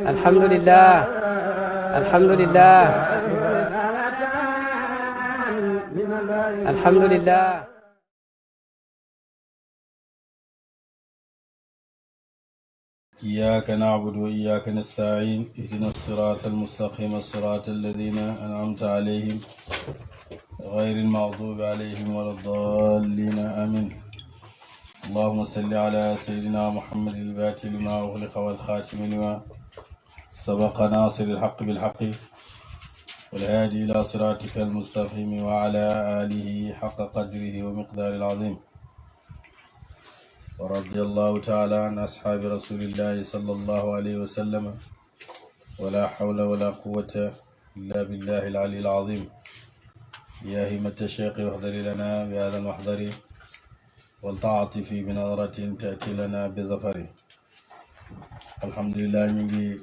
الحمد لله الحمد لله الحمد لله إياك نعبد وإياك نستعين اهدنا الصراط المستقيم الصراط الذين أنعمت عليهم غير المغضوب عليهم ولا الضالين آمين. اللهم صل على سيدنا محمد الفاتح لما أغلق والخاتم لما سبق ناصر الحق بالحق والهادي إلى صراطك المستقيم وعلى آله حق قدره ومقدار العظيم. ورضي الله تعالى عن أصحاب رسول الله صلى الله عليه وسلم ولا حول ولا قوة إلا بالله العلي العظيم. يا همة الشيخ واحضر لنا بهذا المحضر والتعاطف بنظرة تأتي لنا بظفر. الحمد لله نجي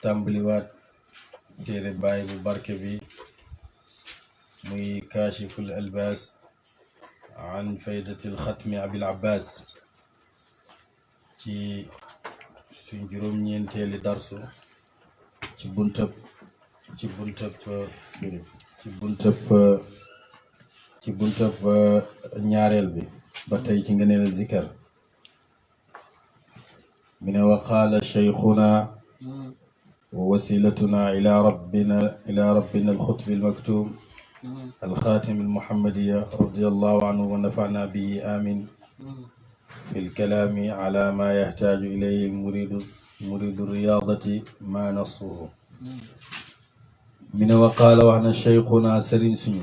تنبليوات تيري باي ببركة بي مي كاشف الألباس عن فائدة الختم أبي العباس ci suñ juróom ñeenteeli darsu ci buntëb ñaareel bi ba tey ci ngëneelal zikar mi ne wa qaala cheikhuna wa wasilatuna ila rabbina alxutbi almaktum الخاتم المحمدية رضي الله عنه ونفعنا به آمين في الكلام على ما يحتاج إليه مريد الرياضة ما نصه من وقال وحنا شيخنا سرين سنو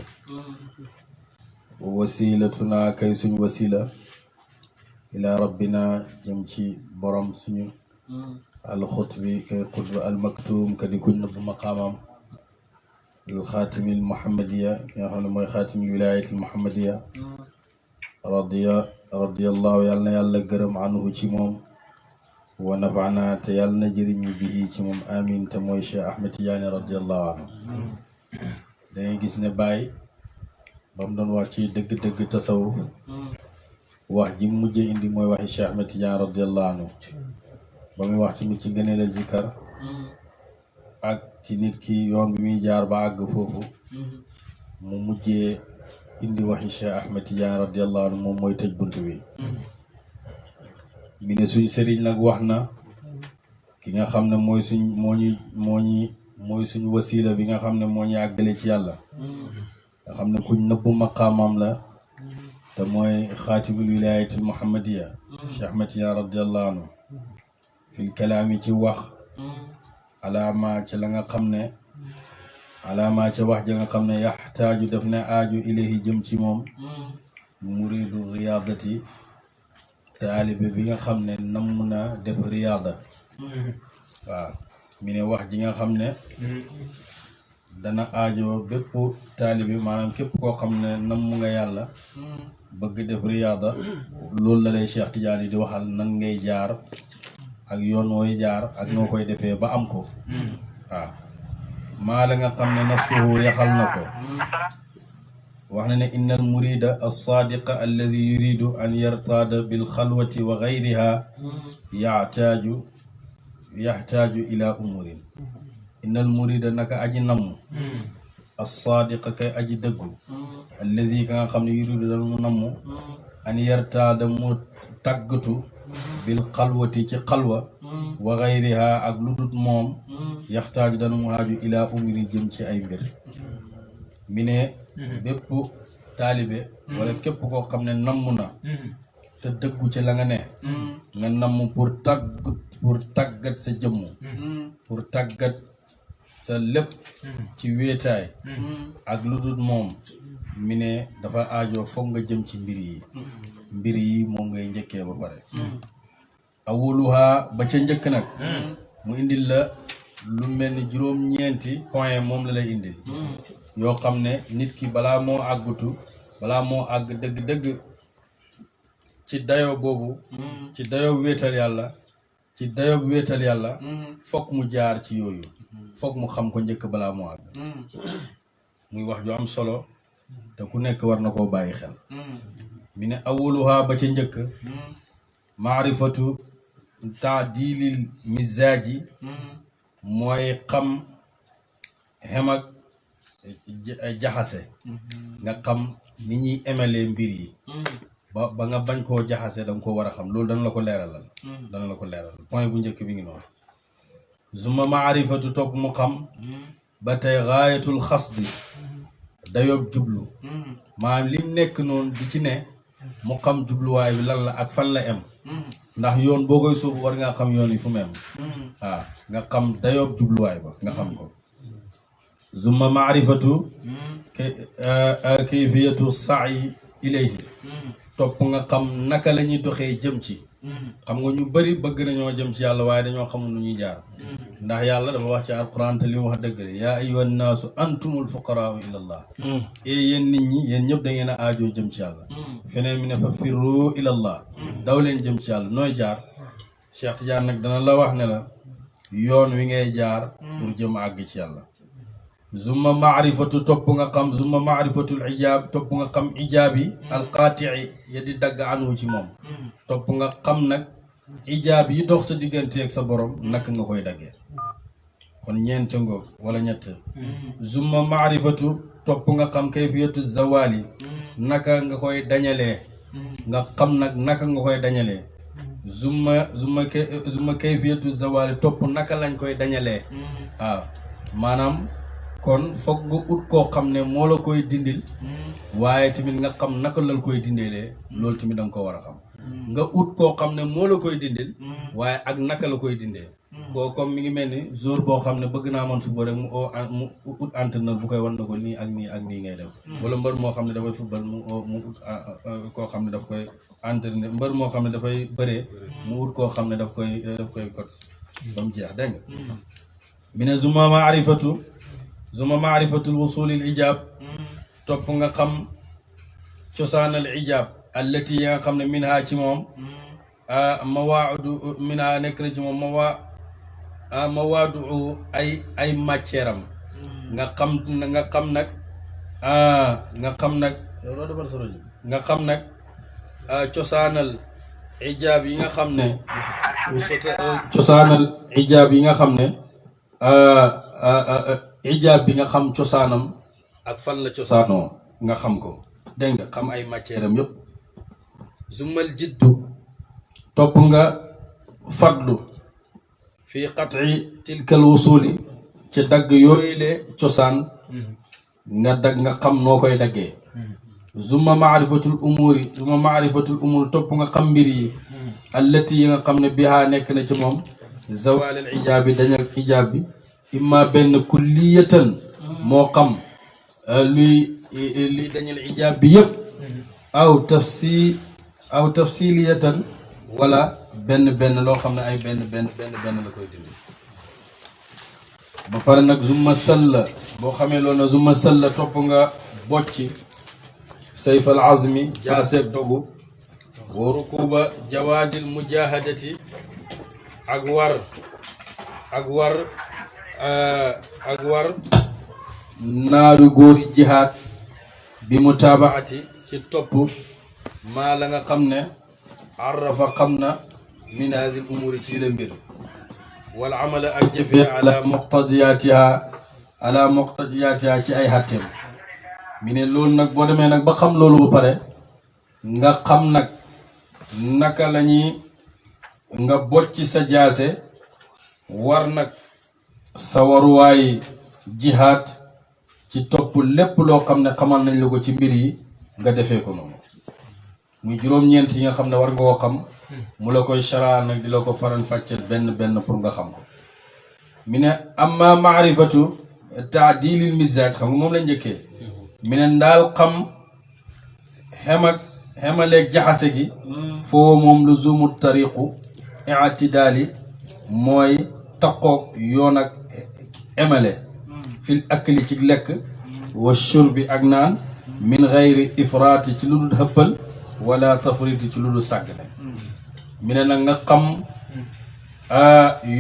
ووسيلتنا كيسن وسيلة إلى ربنا جمشي برم سنو الخطب كي قطب المكتوم كدي كن بمقامم الخاتم المحمدية يعني ما خاتم الولاية المحمدية رضي الله يالنا gërëm عنه ci moom wa nafa'na te yàlla jëriñu bi ci moom amin te mooy Cheikh Ahmed Tidiane radiyallahu anhu. dangay gis ne Baye ba mu doon wax ci dëgg-dëgg tasawuf wax ji mujj indi mooy waxi Cheikh Ahmed Tidiane radiyallahu anhu ba muy wax tamit ci ngëneelal zikar ak ci nit ki yoon bi muy jaar ba àgg foofu mu mujjee indi waxi Cheikh Ahmed Tidiane radiyallahu anhu moom mooy tëj bunt bi. mi ne suñ sëriñ nag wax na ki nga xam ne mooy suñ mooy suñ wasila bi nga xam ne moo ñu àggale ci yàlla nga xam ne kuñ nëbbu maqaamam la te mooy xaatimul wilayatil muhammadiya Cheikh Ahmed Tidiane radiyallahu anhu fil kalaami ci wax alaama ci la nga xam ne alaama ca wax ja nga xam ne yaxtaaju def ne aaju ilayhi jëm ci moom muridu riyaadati taalibe bi nga xam ne namm na def riyaada. waaw mi ne wax ji nga xam ne dana aajo bépp taalibe maanaam képp koo xam ne namm nga yàlla bëgg def riyaada loolu la lay Cheikh Tidiane yi di waxal nan ngay jaar ak yoon wooy jaar ak noo koy defee ba am ko. waaw maa la nga xam ne nasuhu yaxal na ko wax na ne inna al murida alsaadiqa alladi yuridu an yartaada bilxalwati wa gayriha yaxtaaju ila umurin. inna al murida naka aji namm alsaadiqa kay aji dëggu alladi ka nga xam ne yuridu dal mu namm an yartaada mu tàggatu bil xalwati ci xalwa wa gayriha ak lu dut moom yaxtaaju dana mu haaju ilaa umri jëm ci ay mbir. mi ne bépp taalibe wala képp koo xam ne namm na te dëggu ci la nga ne nga namm pour tàggat sa jëmm pour tàggat sa lépp ci wéetaay ak lu dut moom mi ne dafa aajoo foog nga jëm ci mbir yi moom ngay njëkkee ba pare. awuluha ba ca njëkk nag mu indil la lu mel ni juróom-ñeenti point moom la lay indil yoo xam ne nit ki balaa moo àgg dëgg-dëgg ci dayoo boobu ci dayoo wéetal yàlla fokk mu jaar ci yooyu fokk mu xam ko njëkk balaa moo àgg. muy wax ju am solo te ku nekk war na koo bàyyi xel. mi ne awwaluha ba ca njëkk maarifatu taadilil mizaaji mooy xam xem ak jaxase nga xam ni ñuy emalee mbir yi ba nga bañ koo jaxase da nga ko war a xam loolu dana la ko leeralal point bu njëkk bi ngi noonu zuma maarifatu topp mu xam ba tey gaayatul xasdi dayoob jublu maanaam lim nekk noonu di ci ne mu xam jubluwaay bi lan la ak fan la em ndax yoon boo koy suuf war ngaa xam yoon yi fu mu em waaw nga xam dayoob jubluwaay ba nga xam ko zuma maarifatu kayfiyatu sa'i ilayhi topp nga xam naka la ñuy doxee jëm ci xam nga ñu bëri bëgg nañoo jëm ci yàlla waaye dañoo xamul nu ñuy jaar ndax yàlla dafa wax ci alquran te li mu wax dëgg la yaa ayyuhan naasu antumul fuqaraau ila allah yéen nit ñi yéen ñëpp da ngeen a aajoo jëm ci yàlla feneen mi ne fa firru ila allah daw leen jëm ci yàlla nooy jaar Cheikh Tidiane nag dana la wax ne la yoon wi ngay jaar pour jëm àgg ci yàlla zumma maarifatu topp nga xam zumma maarifatul ijaab topp nga xam ijaab yi alqaatii ya di dagg anu ci moom topp nga xam nag ijaab yi dox sa diggante ak sa borom naka nga koy daggee kon ñeent ngoog wala ñett zumma maarifatu topp nga xam kayfiyatu zawali naka nga koy dañalee nga xam nag naka nga koy dañalee zumma kayfiyatu zawali topp naka lañ koy dañalee waaw maanaam kon foog nga ut koo xam ne moo la koy dindil waaye tamit nga xam naka lal koy dindeelee loolu tamit da nga ko war a xam nga ut koo xam ne moo la koy dindil waaye ak naka la koy dindee koo comme mi ngi mel ni jour boo xam ne bëgg naa man football rek mu ut entraîneur bu koy wan na ko nii ak nii ak nii ngay def wala mbër moo xam ne dafay football mu ut koo xam ne daf koy entraîner mbër moo xam ne dafay bëree mu ut koo xam ne daf koy coach ba mu jeex dégg nga mi ne zuma maarifatul wusulil ijaab topp nga xam cosaanal ijaab allati yi nga xam ne minha ci moom mawaadu minha nekk na ci moom mawaadu ay matière am nga xam nag cosaanal ijaab yi nga xam ne ijaab bi nga xam cosaanam ak fan la cosaanoo nga xam ko dégg nga xam ay matière am yëpp zumal jiddu topp nga fadlu fii qat'i tilkal wusuli ci dagg yooyu le cosaan nga xam noo koy daggee zuma maarifatul umuri topp nga xam mbir yi allati yi nga xam ne bihaa nekk na ci moom zawalal ijaab bi dañal ijaab bi imma benn kulliyatan moo xam luy dañal ijaab bi yëpp aw tafsiliyatan wala benn loo xam ne ay benn la koy dindi ba pare nag zumma salla boo xamee loolu nag zumma salla topp nga bocci sayfal azmi jaaseeg dogu wa rukuba jawaadil mujahadati ak war naaru góori jihaad bi mutaabaati ci topp maa la nga xam ne arrafa xam na min haadi l umuri ci la mbir wal amala ak jëfe ala muqtadiyaatiha ci ay xatteem mi ne loolu nag boo demee nag ba xam loolu ba pare nga xam nag naka la ñuy nga bocci sa jaase war nag sa waruwaay jihaad ci topp lépp loo xam ne xamal nañ la ko ci mbir yi nga defee ko noonu muy juróom-ñeent yi nga xam ne war nga koo xam mu la koy sharaa nag di la ko faral fàcceel benn pour nga xam ko mi ne amma maarifatu taadilil mizaaj xam nga moom la njëkkee mi ne ndaal xam xemaleeg jaxase gi foo moom lu zumu tariqu i'tidaali mooy taqoog yoon ak emale fil akli ci lekk wa shurbi ak naan min gayri ifraati ci lu dul xëppal wala tafriti ci lu dul sàggane mi ne nag nga xam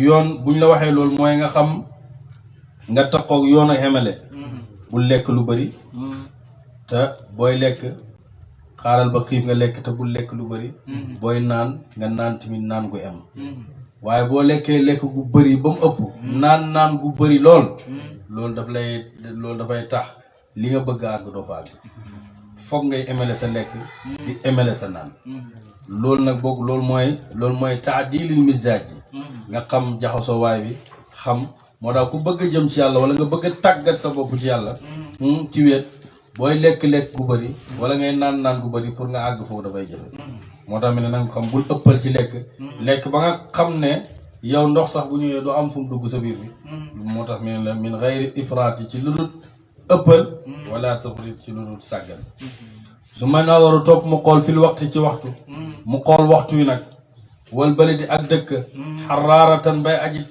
yoon buñ la waxee loolu mooy nga xam nga taqoog yoon ak emale bul lekk lu bari te booy lekk xaaral ba xiif nga lekk te bul lekk lu bëri booy naan nga naan tamit naan gu em waaye boo lekkee lekk gu bëri ba mu ëpp naan gu bëri loolu dafay tax li nga bëgg a àgg doo fa àgg foog ngay emele sa lekk di emele sa naan loolu nag boog loolu mooy taadilil mizaaj yi nga xam jaxasoo waay bi xam moo tax ku bëgg a jëm ci yàlla wala nga bëgg a tàggat sa bopp ci yàlla ci wéet booy lekk gu bëri wala ngay naan gu bëri pour nga àgg foofu dafay jafe moo tax mi ne nanga xam bul ëppal ci lekk ba nga xam ne yow ndox sax bu ñëwee doo am fu mu dugg sa biir bi moo tax mi ne la min xayri ifraati ci lu dul ëppal wala tafrit ci lu dul sàggan su ma nawaru topp mu xool fil waxtu ci waxtu mu xool waxtu yi nag wal baladi ak dëkk xaraaratan bay aji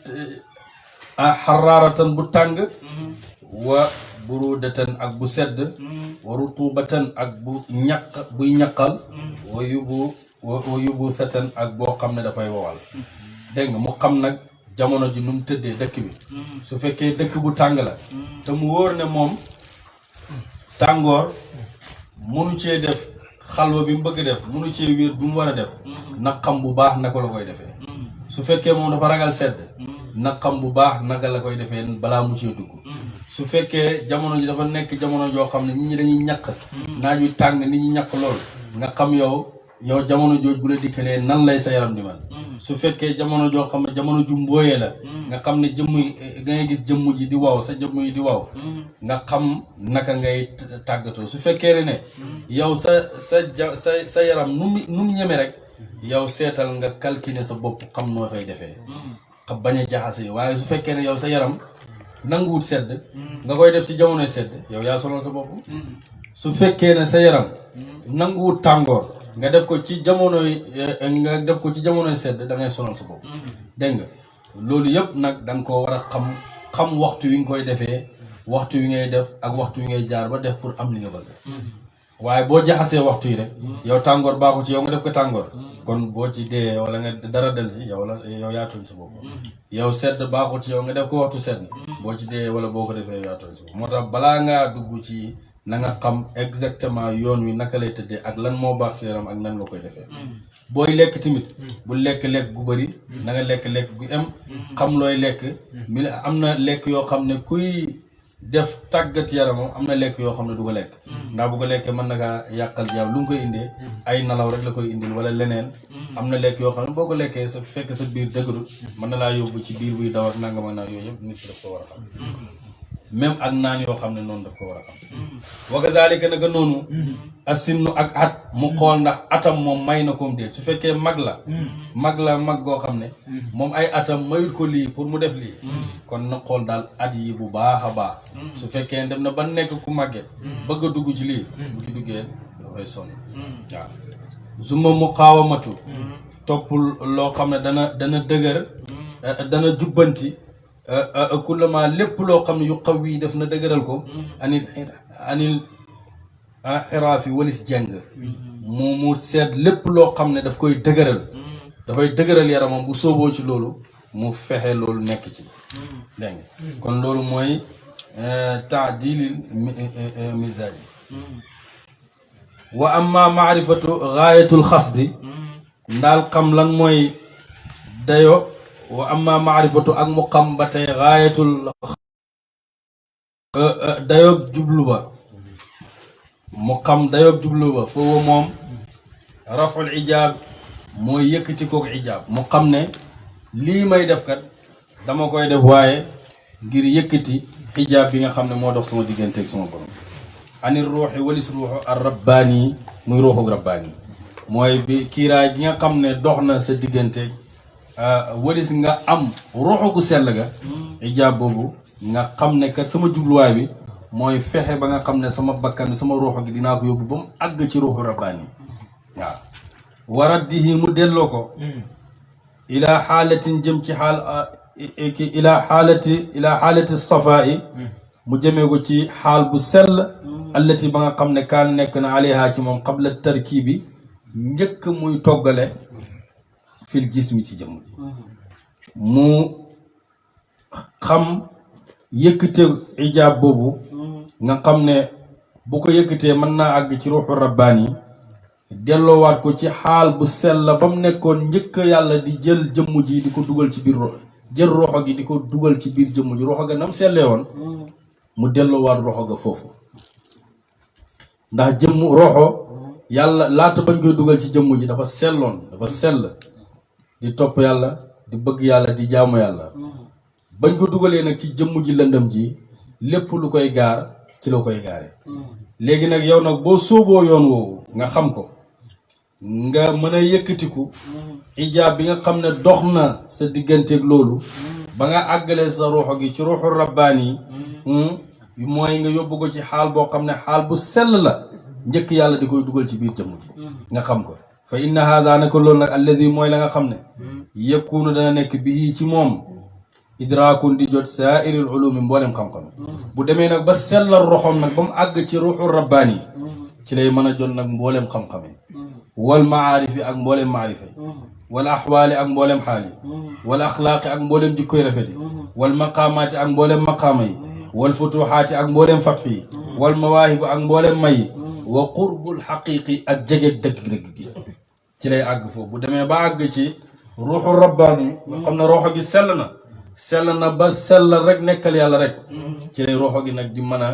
xaraaratan bu tàng wa burudatan ak bu sedd wa rutubatan ak buy ñaqal wa yubu satan ak boo xam ne dafay wowal dégg nga mu xam nag jamono ji nu mu tëddee dëkk bi su fekkee dëkk bu tàng la te mu wóor ne moom tàngoor munu cee def xalwa bi mu bëgg def munu cee wér bi mu war a def na xam bu baax naka la koy defee su fekkee moom dafa ragal sedd na xam bu baax naka la koy defee balaa mu cee dugg su fekkee jamono ji dafa nekk jamono joo xam ne nit ñi dañuy ñàkk naaj wi tàng nit ñi ñàkk lool nga xam yow jamono jooj bu la dikkalee nan lay sa yaram di man su fekkee jamono joo xam ne jamono ju mbooyee la nga xam ne jëmm yi ngay gis jëmm ji di waaw sa jëmm yi di waaw nga xam naka ngay tàggatoo su fekkee ne yow sa yaram nu mu ñeme rek yow seetal nga calculer sa bopp xam noo koy defee xam bañ a jaxase waaye su fekkee ne yow sa yaram nanguwut sedd nga koy def ci jamonoy sedd yow yaa sonal sa bopp su fekkee ne sa yaram nanguwut tàngoor nga def ko ci jamonoy sedd da ngay sonal sa bopp dégg nga loolu yëpp nag da nga koo war a xam waxtu wi nga koy defee waxtu wi ngay def ak waxtu wi ngay jaar ba def pour am li nga bëgg waaye boo jaxasee waxtu yi rek yow tàngoor baaxu ci yow nga def ko tàngoor kon boo ci dee wala nga dara del si yow yaa tooñ sa bopp yow sedd baaxu ci yow nga def ko waxtu sedd boo ci dee wala boo ko defee yow yaa tooñ sa bopp moo tax balaa ngaa dugg ci na nga xam exactement yoon wi naka lay tëddee ak lan moo baax sa yaram ak nan nga koy defee booy lekk tamit bu lekk gu bëri na nga lekk gu em xam looy lekk am na lekk yoo xam ne kuy def tàggat yaramam am na lekk yoo xam ne du ko lekk ndax bu ko lekkee mën na kaa yàqal jaam lu nga koy indee ay nalaw rek la koy indil wala leneen am na lekk yoo xam ne boo ko lekkee sa fekk sa biir dëgërul mën na laa yóbbu ci biir buy daw ak nangam ak yooyu yëpp nit ki daf ko war a xam même ak naan yoo xam ne noonu daf ko war a xam wa kazaalika naka noonu asinnu ak at mu xool ndax atam moom may na koom déet su fekkee mag goo xam ne moom ay atam mayut ko lii pour mu def lii kon na xool daal at yi bu baax a baax su fekkee dem na ba nekk ku màgget bëgg a dugg ci lii bu ci duggee dafay sonn waaw suma muqaawamatu topp loo xam ne dana dëgër dana jubbanti kullama lépp loo xam ne yu xaw yi def na dëgëral ko anil xiraaf yi walis jeng mu seet lépp loo xam ne daf koy dëgëral dafay dëgëral yaramam bu sooboo ci loolu mu fexe loolu nekk ci dégg nga kon loolu mooy taadilil mizaaj wa amma maarifatu gaayatul xasdi ndaal xam lan mooy dayo wa amma maarifatu ak mu xam ba tey gaayatul dayoog jublu ba mu xam dayoog jublu ba foofu moom raful ijaab mooy yëkkati kook ijaab mu xam ne lii may def kat dama koy def waaye ngir yëkkati ijaab bi nga xam ne moo dox sama diggante ak sama borom anir ruuxi walis ruuxu ar rabbaani muy ruuxu rabbaani mooy bi kiiraay gi nga xam ne dox na sa diggante walis nga am ruuxu gu sell ga ijaab boobu nga xam ne kat sama jubluwaay bi mooy fexe ba nga xam ne sama bakkan bi sama ruuxu gi dinaa ko yóbbu ba mu àgg ci ruuxu rabbaani waaw waraddihi mu delloo ko ilaa xaalatin jëm ci xaal ilaa xaalati safaa'i mu jëmee ko ci xaal bu sell allati ba nga xam ne kaan nekk na alayha ci moom qabla tarkibi njëkk muy toggale fil jismi ci jëmm ji mu xam yëkkate ijaab boobu nga xam ne bu ko yëkkatee mën naa àgg ci ruuxu rabbaani delloowaat ko ci xaal bu sell ba mu nekkoon njëkk yàlla di jël jëmm ji di ko dugal ci biir jël roxo gi di ko dugal ci biir jëmm ji roxo ga nam sellee woon mu delloowaat roxo ga foofu ndax jëmm roxo yàlla laata bañ koy dugal ci jëmm ji dafa selloon dafa sell di topp yàlla di bëgg yàlla di jaamu yàlla bañ ko dugalee nag ci jëmm ji lëndëm ji lépp lu koy gaar ci la koy gaare léegi nag yow nag boo sóoboo yoon woowu nga xam ko nga mën a yëkkatiku ijaab bi nga xam ne dox na sa digganteeg loolu ba nga àggalee sa ruuxo gi ci ruuxu rabbaani yi mooy nga yóbbu ko ci xaal boo xam ne xaal bu sell la njëkk yàlla di koy dugal ci biir jëmm ji nga xam ko fa inna haada naka loolu nag alladi mooy la nga xam ne yakunu dana nekk bii ci moom idraakun di jot saairil ulumi mboolem xam-xam bu demee nag ba sellal roxom nag ba mu àgg ci ruuxu rabbaani ci lay mën a jot nag mboolem xam-xam yi wal maarifi ak mboolem maarifa yi wal axwaali ak mboolem xaal yi wal axlaaqi ak mboolem jikkoy rafet yi wal maqaamaati ak mboolem maqaama yi wal futuxaati ak mboolem fatx yi wal mawaahibu ak mboolem may yi wa qurbul xaqiqi ak jegeeg dëgg-dëgg gi ci lay àgg foofu bu demee ba àgg ci ruuxu rabbaani nga xam ne roxo gi sell na ba sell rek nekkal yàlla rek ci lay roxo gi nag di mën a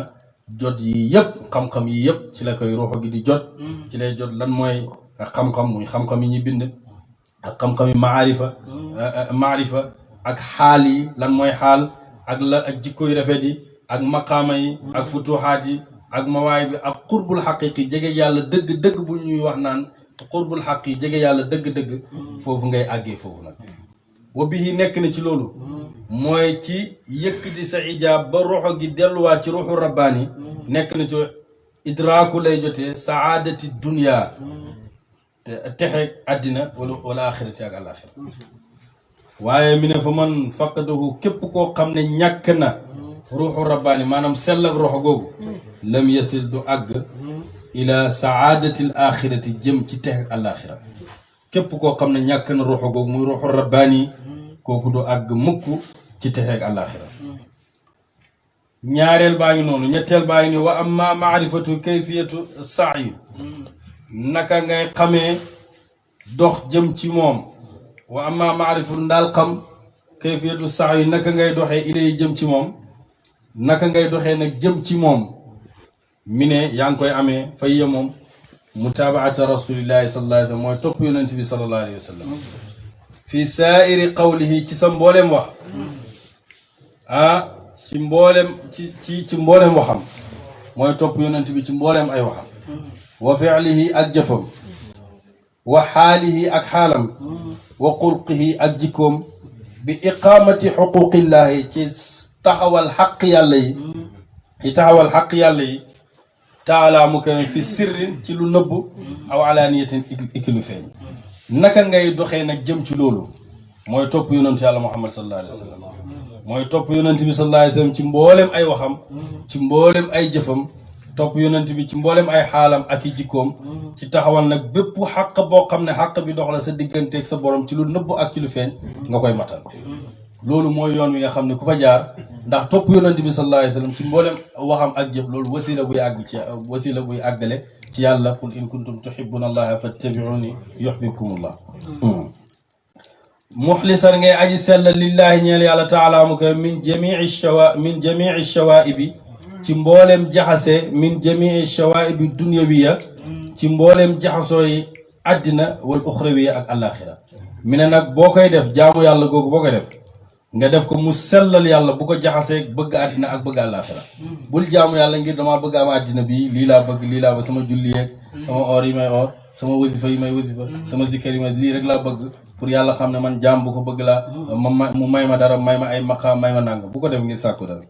jot yi yëpp xam-xam yi yëpp ci la koy roxo gi di jot ci lay jot lan mooy xam-xam muy xam-xam yi ñuy bind ak xam-xam yi maarifa ak xaal yi lan mooy xaal ak la ak jikkoy rafet yi ak maqaama yi ak futuxaat yi ak mawaay bi ak qurbul xaqiqi jege yàlla dëgg-dëgg bu ñuy wax naan qurbul xaq yi jege yàlla dëgg-dëgg foofu ngay àggee foofu nag wa bihi nekk na ci loolu mooy ci yëkkati sa ijaab ba roxo gi delluwaat ci ruuxu rabbaani nekk na ci idraaku lay jotee saadati dunya texeeg àddina wala axirati ak alaxira waaye mi ne fa man faqadahu képp koo xam ne ñàkk na ruuxu rabbaani maanaam sell ak roxo googu lam yasil du àgg ila saadatil axirati jëm ci texeeg alaxira képp koo xam ne ñàkk na roxo googu muy ruuxu rabbaani kooku du àgg mukk ci texeeg alaxira ñaareel baa ngi noonu ñetteel baa ngi ni wa amma maarifatu kayfiyatu saayi naka ngay xamee dox jëm ci moom wa amma maarifatu ndaal xam kayfiyatu saayi naka ngay doxee ilay jëm ci moom naka ngay doxee nag jëm ci moom mi ne yaa ngi koy amee fay ya moom mutaabaata rasulillahi sallallahu alayhi wa sallam mooy topp yonent bi sallallahu alayhi wa sallam fi saairi qawlihi ci sa mboolem wax ci mboolem ci mboolem waxam mooy topp yonent bi ci mboolem ay waxam wa fi'lihi ak jëfam wa xaalihi ak xaalam wa xulqihi ak jikkoom bi iqaamati xuquqillahi ci taxawal xaq yàlla yi taala mu koy fi sirrin ci lu nëbb aw alaaniyatin iki lu feeñ naka ngay doxee nag jëm ci loolu mooy topp yonent yàlla muhammad sallallahu alayhi wa sallam mooy topp yonent bi sallallahu alayhi wa sallam ci mboolem ay waxam ci mboolem ay jëfam topp yonent bi ci mboolem ay xaalam ak i jikkoom ci taxawal nag bépp xàq boo xam ne xàq bi dox la sa digganteeg sa borom ci lu nëbb ak ci lu feeñ nga koy matal loolu mooy yoon wi nga xam ne ku fa jaar ndax topp yonent bi sallallahu alayhi wa sallam ci mboolem waxam ak jëf loolu wasila buy àggale ci yàlla qul in kuntum tuhibbuna allaha fattabi'uni yuhbibkumullah muxlisan ngay aji sell lillahi ñeel yàlla taala mu ko min jamii shawaibi ci mboolem jaxase min jamii shawaibi dunyawiya ci mboolem jaxasoo yi àddina wal uxrawiya ak alaxira mi ne nag boo koy def jaamu yàlla googu boo koy def nga def ko mu sellal yàlla bu ko jaxasee bëgg àddina ak bëgg àllaaxira bul jaamu yàlla ngir damaa bëgg am àddina bi lii laa bëgg sama julli yeeg sama or yi may or sama wasifa yi may wasifa sama zikkar yi may lii rek laa bëgg pour yàlla xam ne man jaam bu ko bëgg laa mu may ma dara may ma ay maqaam may ma nangam bu ko def ngir sàkku dara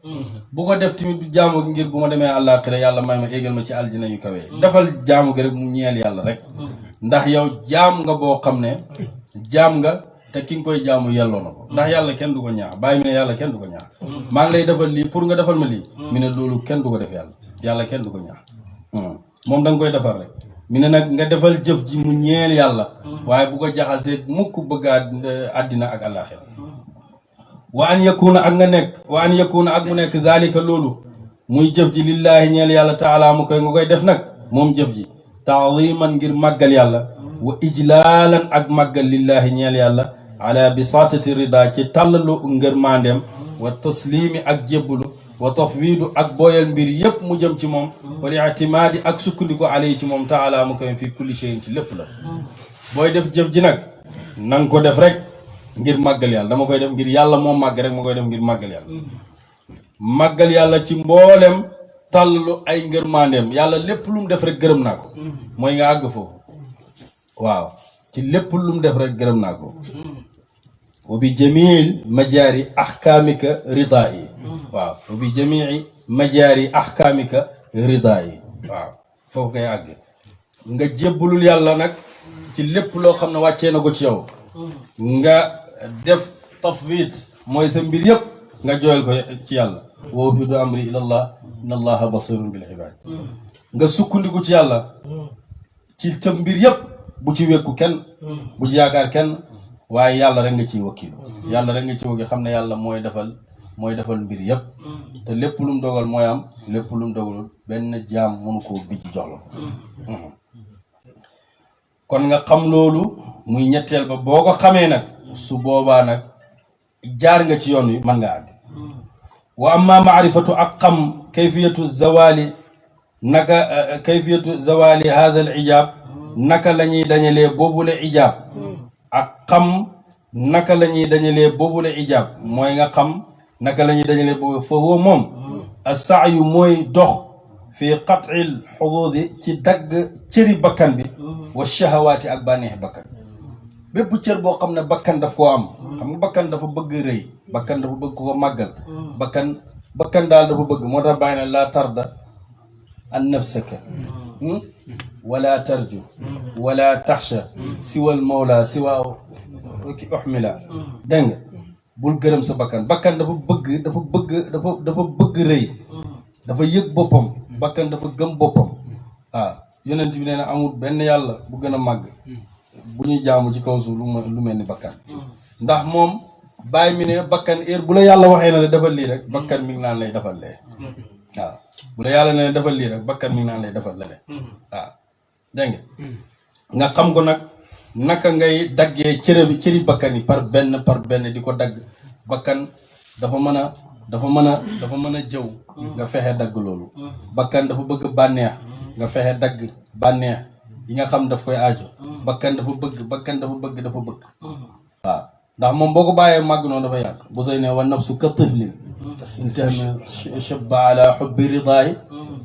bu ko def tamit jaamu ngir bu ma demee àllaaxira yàlla may ma égal ma ci aljina yu kawee defal jaamu gi rek mu ñeel yàlla rek ndax yow jaam nga boo xam ne jaam nga te ki nga koy jaamu yelloo na ko ndax yàlla kenn du ko ñaax bàyyi mi ne yàlla kenn du ko ñaax maa ngi lay defal lii pour nga defal ma lii mi ne loolu kenn du ko def yàlla kenn du ko ñaax moom da nga koy defal rek mi ne nag nga defal jëf ji mu ñeel yàlla waaye bu ko jaxasee mukk bëgg àddina ak àllaaxira wa an yakuna ak mu nekk daalika loolu muy jëf ji lillaahi ñeel yàlla taala mu koy nga koy def nag moom jëf ji taadiman ngir màggal yàlla wa ijlaalan ak màggal lillahi ñeel yàlla ala bisaatati rida ci tàllalu ngërmandeem wa taslimi ak jébbalu wa tafwidu ak booyal mbir yépp mu jëm ci moom wal itimaadi ak sukkandiku alay ci moom taala mu koy fii kulli shay'in ci lépp la booy def jëf ji nag nanga ko def rek ngir màggal yàlla dama koy def ngir yàlla moom màgg rek ma koy def ngir màggal yàlla màggal yàlla ci mboolem tàllalu ay ngërmandeem yàlla lépp lu mu def rek gërëm naa ko mooy nga àgg foofu waaw ci lépp lu mu def rek gërëm naa ko wa bi jamii majaari ahkaamika ridaa yi waaw wa bi jamii majaari ahkaamika ridaa yi waaw foofu ngay àgg nga jébbalul yàlla nag ci lépp loo xam ne wàccee na ko ci yow nga def tafwid mooy sa mbir yëpp nga jooyal ko ci yàlla wa ufwidu amri ilallah inna allaha basirun bil ibad nga sukkandiku ci yàlla ci sa mbir yëpp bu ci wekku kenn bu ci yaakaar kenn waaye yàlla rek nga ciy wakkilu yàlla rek nga ciy wakkilu xam ne yàlla mooy defal mbir yëpp te lépp lu mu dogal mooy am lépp lu mu dogalul benn jaam mënu koo bijji jox la kon nga xam loolu muy ñetteel ba boo ko xamee nag su boobaa nag jaar nga ci yoon wi mën nga àgg wa amma maarifatu ak xam kayfiyatu zawali naka kayfiyatu zawali hada al ijab naka la ñuy dañalee boobule ijab ak xam naka la ñuy dañalee boobule ijab mooy nga xam naka la ñuy dañalee boobu foofu moom as-sa'yu mooy dox fi qat'il xuduudi ci dagg cëri bakkan bi wa shahawaati ak bànneexi bakkan bépp cër boo xam ne bakkan daf koo am xam nga bakkan dafa bëgg rëy bakkan dafa bëgg ko màggal bakkan daal dafa bëgg moo tax bàyyi ne laa tarda an nafsaka wala tarju wala taxsha siwal mawla siwa uxmila dégg nga bul gërëm sa bakkan dafa bëgg rëy dafa yëg boppam bakkan dafa gëm boppam waaw yonent bi nee na amul benn yàlla bu gën a màgg bu ñuy jaamu ci kaw suuf lu mel ni bakkan ndax moom bàyyi mi ne bakkan heure bu la yàlla waxee na la defal lii rek bakkan mi ngi naan lay defal lee waaw bu la yàlla ne defal lii rek bakkan mi ngi naan lay defal lale waaw dégg nga xam ko nag naka ngay daggee cëri bakkan yi par benn di ko dagg bakkan dafa mën a jëw nga fexe dagg loolu bakkan dafa bëgg bànneex nga fexe dagg bànneex yi nga xam daf koy aajo bakkan dafa bëgg waaw ndax moom boo ko bàyyee màgg noonu dafa yàgg bu say ne wa nafsu ka tiflin in tahmi shabba ala hubbi ridaay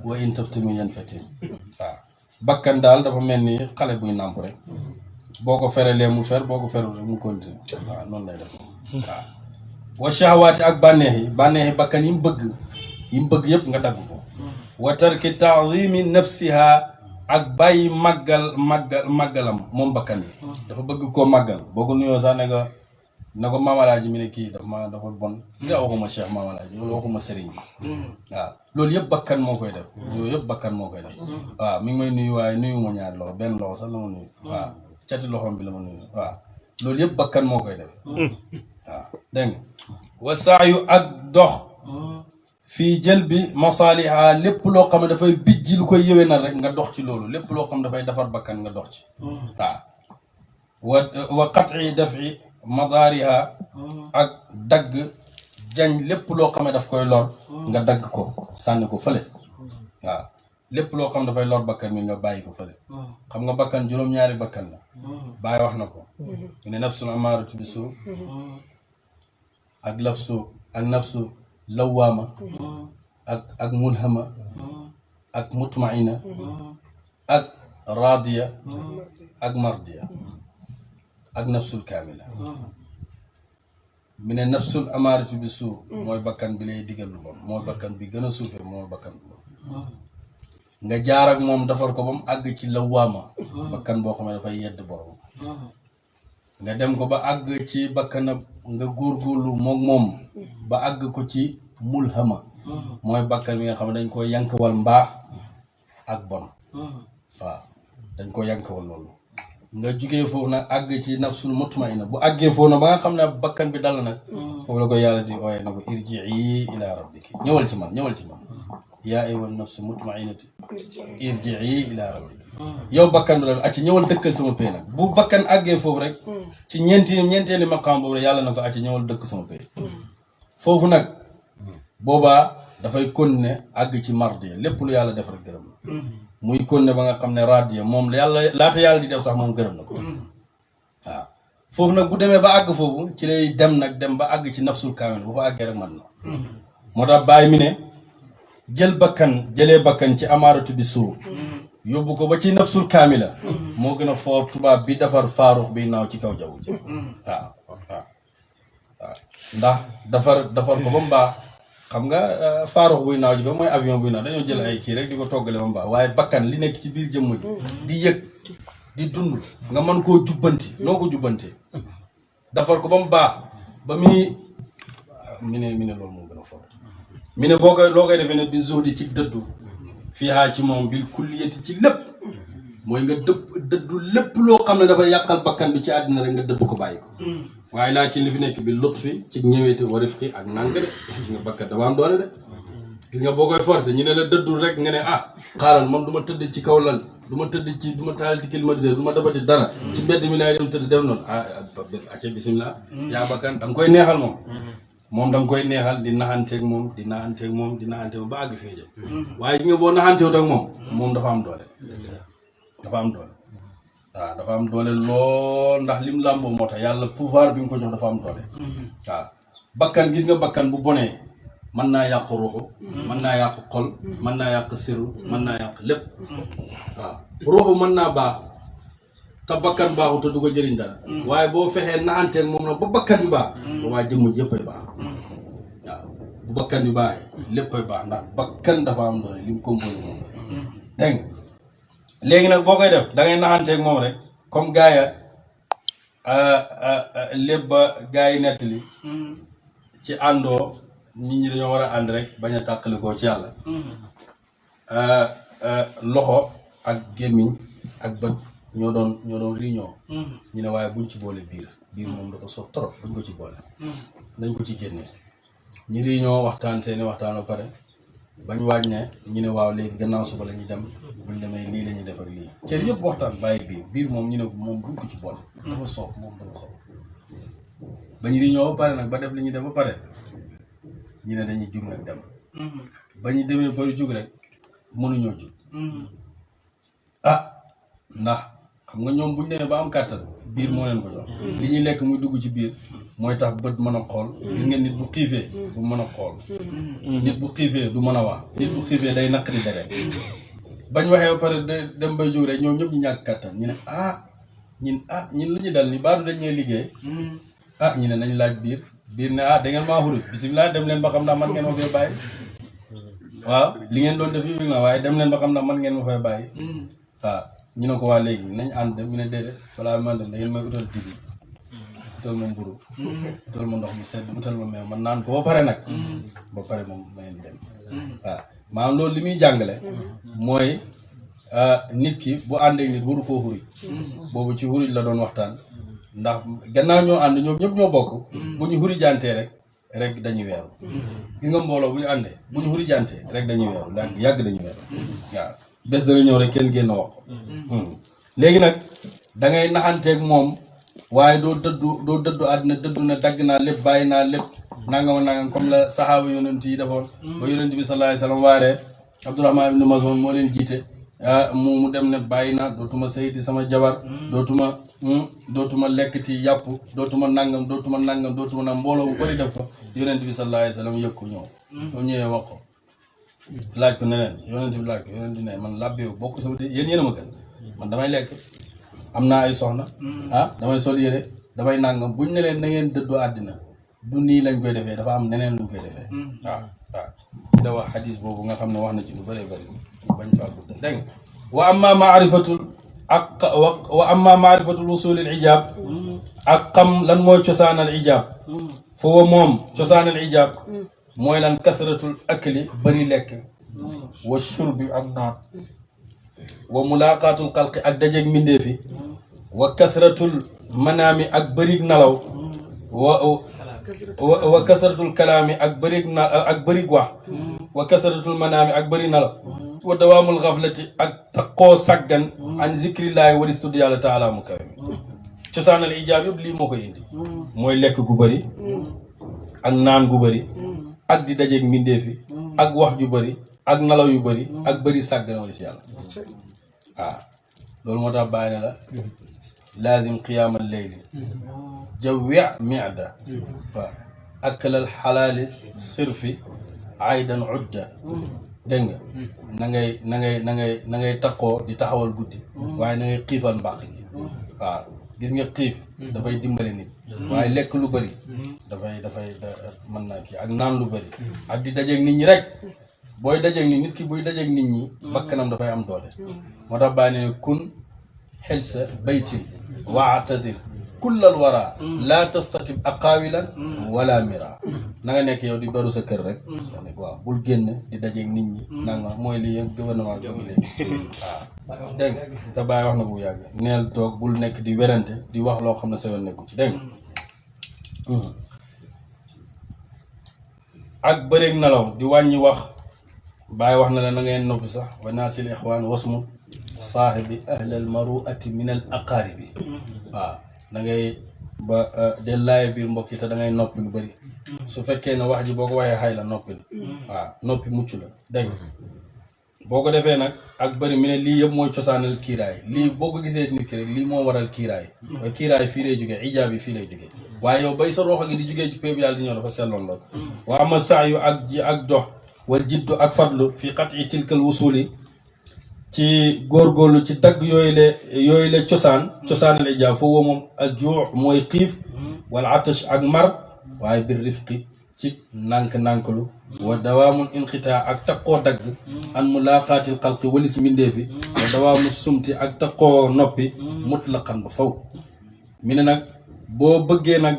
wa in taftimi yanfatim waaw bakkan daal dafa mel ni xale buy nàmp rek boo ko ferelee mu fer boo ko ferul rek mu continue waaw noonu lay def waaw wa shahawaati ak bànneexi bakkan yi mu bëgg yëpp nga dagg ko wa tarki taadimi nafsiha ak bàyyi màggalam moom bakkan yi dafa bëgg koo màggal boo ko nuyoo sax ne ko maamalaaji mi ne kii dafa bon nga waxuma cheikh maamalaaji loolu waxuma sëriñ bi waaw loolu yëpp bakkan moo koy def waaw mi ngi may nuyu waaye nuyu ma ñaari loxo benn loxo sax la ma nuyu waaw cati loxoom bi la ma nuyu waaw loolu yëpp bakkan moo koy def waaw dégg nga wa saayu ak dox fii jël bi masaaliha lépp loo xam ne dafay bijji lu koy yëwénal rek nga dox ci loolu lépp loo xam ne dafay defar bakkan nga dox ci waaw wa qat'i daf'i madaariha ak dagg jañ lépp loo xam ne daf koy lor nga dagg ko sànni ko fële waaw lépp loo xam ne dafay lor bakkan mi nga bàyyi ko fële xam nga bakkan juróom-ñaari bakkan la bàyyi wax na ko mu ne nafsul amaaratu bisu ak nafsu lawaama ak mulhama ak mutmaina ak raadiya ak mardiya ak nafsul kaamila mu ne nafsul amaaratu bi suu mooy bakkan bi lay digal lu bon mooy bakkan bi gën a suufee mooy bakkan bu bon nga jaar ak moom defar ko ba mu àgg ci lawaama bakkan boo xam ne dafay yedd borom nga dem ko ba àgg ci bakkanam nga góorgóorlu moom ba àgg ko ci mulhama mooy bakkan bi nga xam ne dañ ko yankawal mbaax ak bon waaw dañ ko yankawal loolu nga jugee foofu nag àgg ci nafsul mutmaina bu àggee foofu nag ba nga xam ne bakkan bi dal nag foofu la ko yàlla di ooyee na ko irji'i ila rabbiki ñëwal ci man yaa ayyuhan nafsu mutma'innatu irji'i ila rabbik yow bakkan bi la acca ñëwal dëkkal sama pay nag bu bakkan àggee foofu rek ci ñeenteeli maqaam boobu rek yàlla na ko acca ñëwal dëkk sama pay foofu nag boobaa dafay continuer àgg ci mardi lépp lu yàlla def rek gërëm na muy continuer ba nga xam ne radiya moom yàlla laata yàlla di def sax moom gërëm na ko waaw foofu nag bu demee ba àgg foofu ci lay dem ba àgg ci nafsul kaamil bu fa àggee rek man na moo tax bàyyi mi ne jëlee bakkan ci amaaratu bi suur yóbbu ko ba ci nafsul kaamila moo gën a foor tubaab bi defar faarux bi naaw ci kaw jaww ji waaw ndax defar ko ba mu baax xam nga faarux buy naaw ci kaw mooy avion buy naaw dañoo jël ay kii rek di ko toggale ba mu baax waaye bakkan li nekk ci biir jëmm ji di yëg di dund nga mën koo jubbanti noo ko jubbantee defar ko ba mu baax ba mi ne loolu moo gën a foor mi ne loo koy defee ne bi zuhdi ci dëddu fiihaa ci moom bil kulliyati ci lépp mooy nga dëddu lépp loo xam ne dafay yàqal bakkan bi ci àddina rek nga dëddu ko bàyyi ko waaye laakin li fi nekk bi lutfi ci ñëweeti wa rifqi ak nàng de gis nga bakkan dafa am doole de gis nga boo koy forcé ñu ne la dëddul rek nga ne xaaral man du ma tëdd ci kaw lal du ma taal ci climatiseur du ma dabati dara ci mbedd mi laay dem tëdd def noonu acca bisimilah yaa bakkan da nga koy neexal moom da nga koy neexal di naxanteeg moom ba àgg fee jëm waaye gi nga boo naxanteewut ak moom dafa am doole waaw dafa am doole lool ndax lim làmboo moo tax yàlla pouvoir bi nga ko jox dafa am doole waaw bakkan gis nga bakkan bu bonee mën naa yàq ruuxu mën naa yàq xol mën naa yàq siru mën naa yàq lépp waaw ruuxu mën naa baax te bakkan baaxu te du ko jëriñ dara waaye boo fexee naxanteeg moom nag ba bakkan bi baax boobaa jëmm ji yëppay baax waaw bu bakkan bi baaxee léppay baax ndax bakkan dafa am doole lim composé moom dégg nga léegi nag boo koy def da ngay naxanteeg moom rek comme gaaya lépp ba gaa yi nettali ci àndoo nit ñi dañoo war a ànd rek bañ a tàqalikoo ci yàlla loxo ak gémmiñ ak bët ñoo doon réunion ñu ne waaye buñ ci boole biir moom da ko soob trop buñ ko ci boole nañ ko ci génnee ñi réunion waxtaan seeni waxtaan ba pare bañ waaj ne ñu ne waaw léegi gannaaw suba la ñuy dem buñ demee lii la ñuy def ak lii cër yëpp waxtaan bàyyi biir moom ñu ne moom buñ ko ci boole dafa soob moom dafa soob bañ réunion ba pare nag ba def li ñuy def ba pare ñu ne dañuy jug nag dem ba ñu demee bari jug rek mënuñoo jug ndax xam nga ñoom buñ demee ba am kàttan biir moo leen ko jox li ñuy lekk muy dugg ci biir mooy tax bët mën a xool gis nga nit bu xiifee du mën a xool nit bu xiifee du mën a wax nit bu xiifee day naqari deret bañ waxee ba pare dem bay jug rek ñoom ñëpp ñu ñàkk kàttan ñu ne ñun lu ñu dal ni baadu dañ ñuy liggéey ñu ne nañ laaj biir ne da ngeen maa xuruj bisimilah dem leen ba xam ndax man ngeen ma fay bàyyi waaw li ngeen doon def yi na waaye dem leen ba xam ndax man ngeen ma fay bàyyi waaw ñu ne ko waa léegi nañ ànd dem ñu ne déedéet balaa man dem da ngeen may utal dibi utal ma mburu utal ma ndox mu sedd utal ma meew man naan ko ba pare nag ba pare moom ma ngeen dem waaw maanaam loolu li muy jàngale mooy nit ki bu àndeek nit waru koo xuruj boobu ci xuruj la doon waxtaan ndax gannaaw ñoo ànd ñoom ñëpp ñoo bokk bu ñu xurijantee rek dañuy weeru gis nga mbooloo bu ñu àndee bu ñu xurijantee rek dañuy weeru yàgg dañuy weeru waaw bés dana ñëw rek kenn génn wax léegi nag da ngay naxanteeg moom waaye doo dëddu àddina dëddu na dagg naa lépp bàyyi naa lépp nangam comme la saxaaba yonent yi defoon ba yonent bi sallallahu alayhi wasallam waaree Abdurahmaan ibn Mas'ud moo leen jiite mu dem ne bàyyi naa dootuma sayiti sama jabar dootuma lekkati yàpp dootuma nangam na mbooloo bu bëri def ko yonent bi sallallahu alayhi wasallam yëg ko ñëw ñëwee wax ko laaj ko ne leen yonent bi laaj ko yonent ne man làbbeewu bokk sama yéen a ma gën man damay lekk am naa ay soxna damay sol yére damay nangam buñ ne leen na ngeen dëddu àddina du nii lañ koy defee dafa am neneen luñ koy defee waaw da wax xadis boobu nga xam ne wax na ci lu bëree bëri bañ faa gudd dégg nga wa amma maarifatul usulil ijaab ak xam lan mooy cosaanal ijaab foofu moom cosaanal ijaab mooy lan kasratul akli bëri lekk wa shurbi ak naan wa mulaqaatul xalqi ak dajeeg mbindeefi wa kasratul manaami ak bërig nalaw wa kasratul kalaami ak bërig wax wa kasratul manaami ak bëri na la wa dawaamul xaflati ak taqoo saggan an zikrillaahi walis tudd yàlla taala mu kawe mi cosaanal ijaab yëpp lii moo koy indi mooy lekk gu bëri ak naan gu bëri ak di dajeeg mbindeefi ak wax ju bëri ak nalaw yu bëri ak bëri sàggan walis yàlla waaw loolu moo tax bàyyi ne la laazim qiyaamal leyli jawi mida waaw akalal xalaali sirfi aydan udda dégg nga na ngay taqoo di taxawal guddi waaye na ngay xiifal mbàq gi waaw gis nga xiif dafay dimbale nit waaye lekk lu bëri dafay mën naa kii ak naan lu bëri ak di dajeeg nit ñi rek booy dajeeg nit ki buy dajeeg nit ñi bakkanam dafay am doole moo tax bàyyi ne kun xelsa baytin waatazil kullal wara laa tastatib aqaawilan wala mira na nga nekk yow di baru sa kër rek waaw bul génn di dajeeg nit ñi nanga mooy lii gouvernement bi léegi waaw dégg nga te bàyyi wax na bu yàgg neel toog bul nekk di werante di wax loo xam ne sa yoon nekku ci dégg nga ak bëreeg nelaw di wàññi wax bàyyi wax na la na ngeen noppi sax wa naasil ixwaan wasmut saahibi ahlal maruati min al aqaaribi waaw da ngay ba del laaye biir mbokk yi te da ngay noppi lu bëri su fekkee ne wax ji boo ko waxee xay la noppi la waaw noppi mucc la dégg nga boo ko defee nag ak bëri mi ne lii yëpp mooy cosaanal kiiraay lii boo ko gisee nit ki rek lii moo waral kiiraay waaye kiiraay fii lay jógee ijaab yi fii lay jógee waaye yow bay sa roxo gi di jógee ci péeb yàlla di ñëw dafa selloon lool waa ama saa yu ak dox wal jiddu ak fadlu fii xat i tilkal wusuli ci góorgóorlu ci dagg yooyu le cosaanal ijaab foofu moom al juux mooy xiif wala atash ak mar waaye bir rifqi ci nànk-nànklu wa dawaamun inxitaa ak taqoo dagg an mulaqaatil xalqi walis mbindee bi wa dawaamu sumti ak taqoo noppi mutlaqan ba faw mi ne nag boo bëggee nag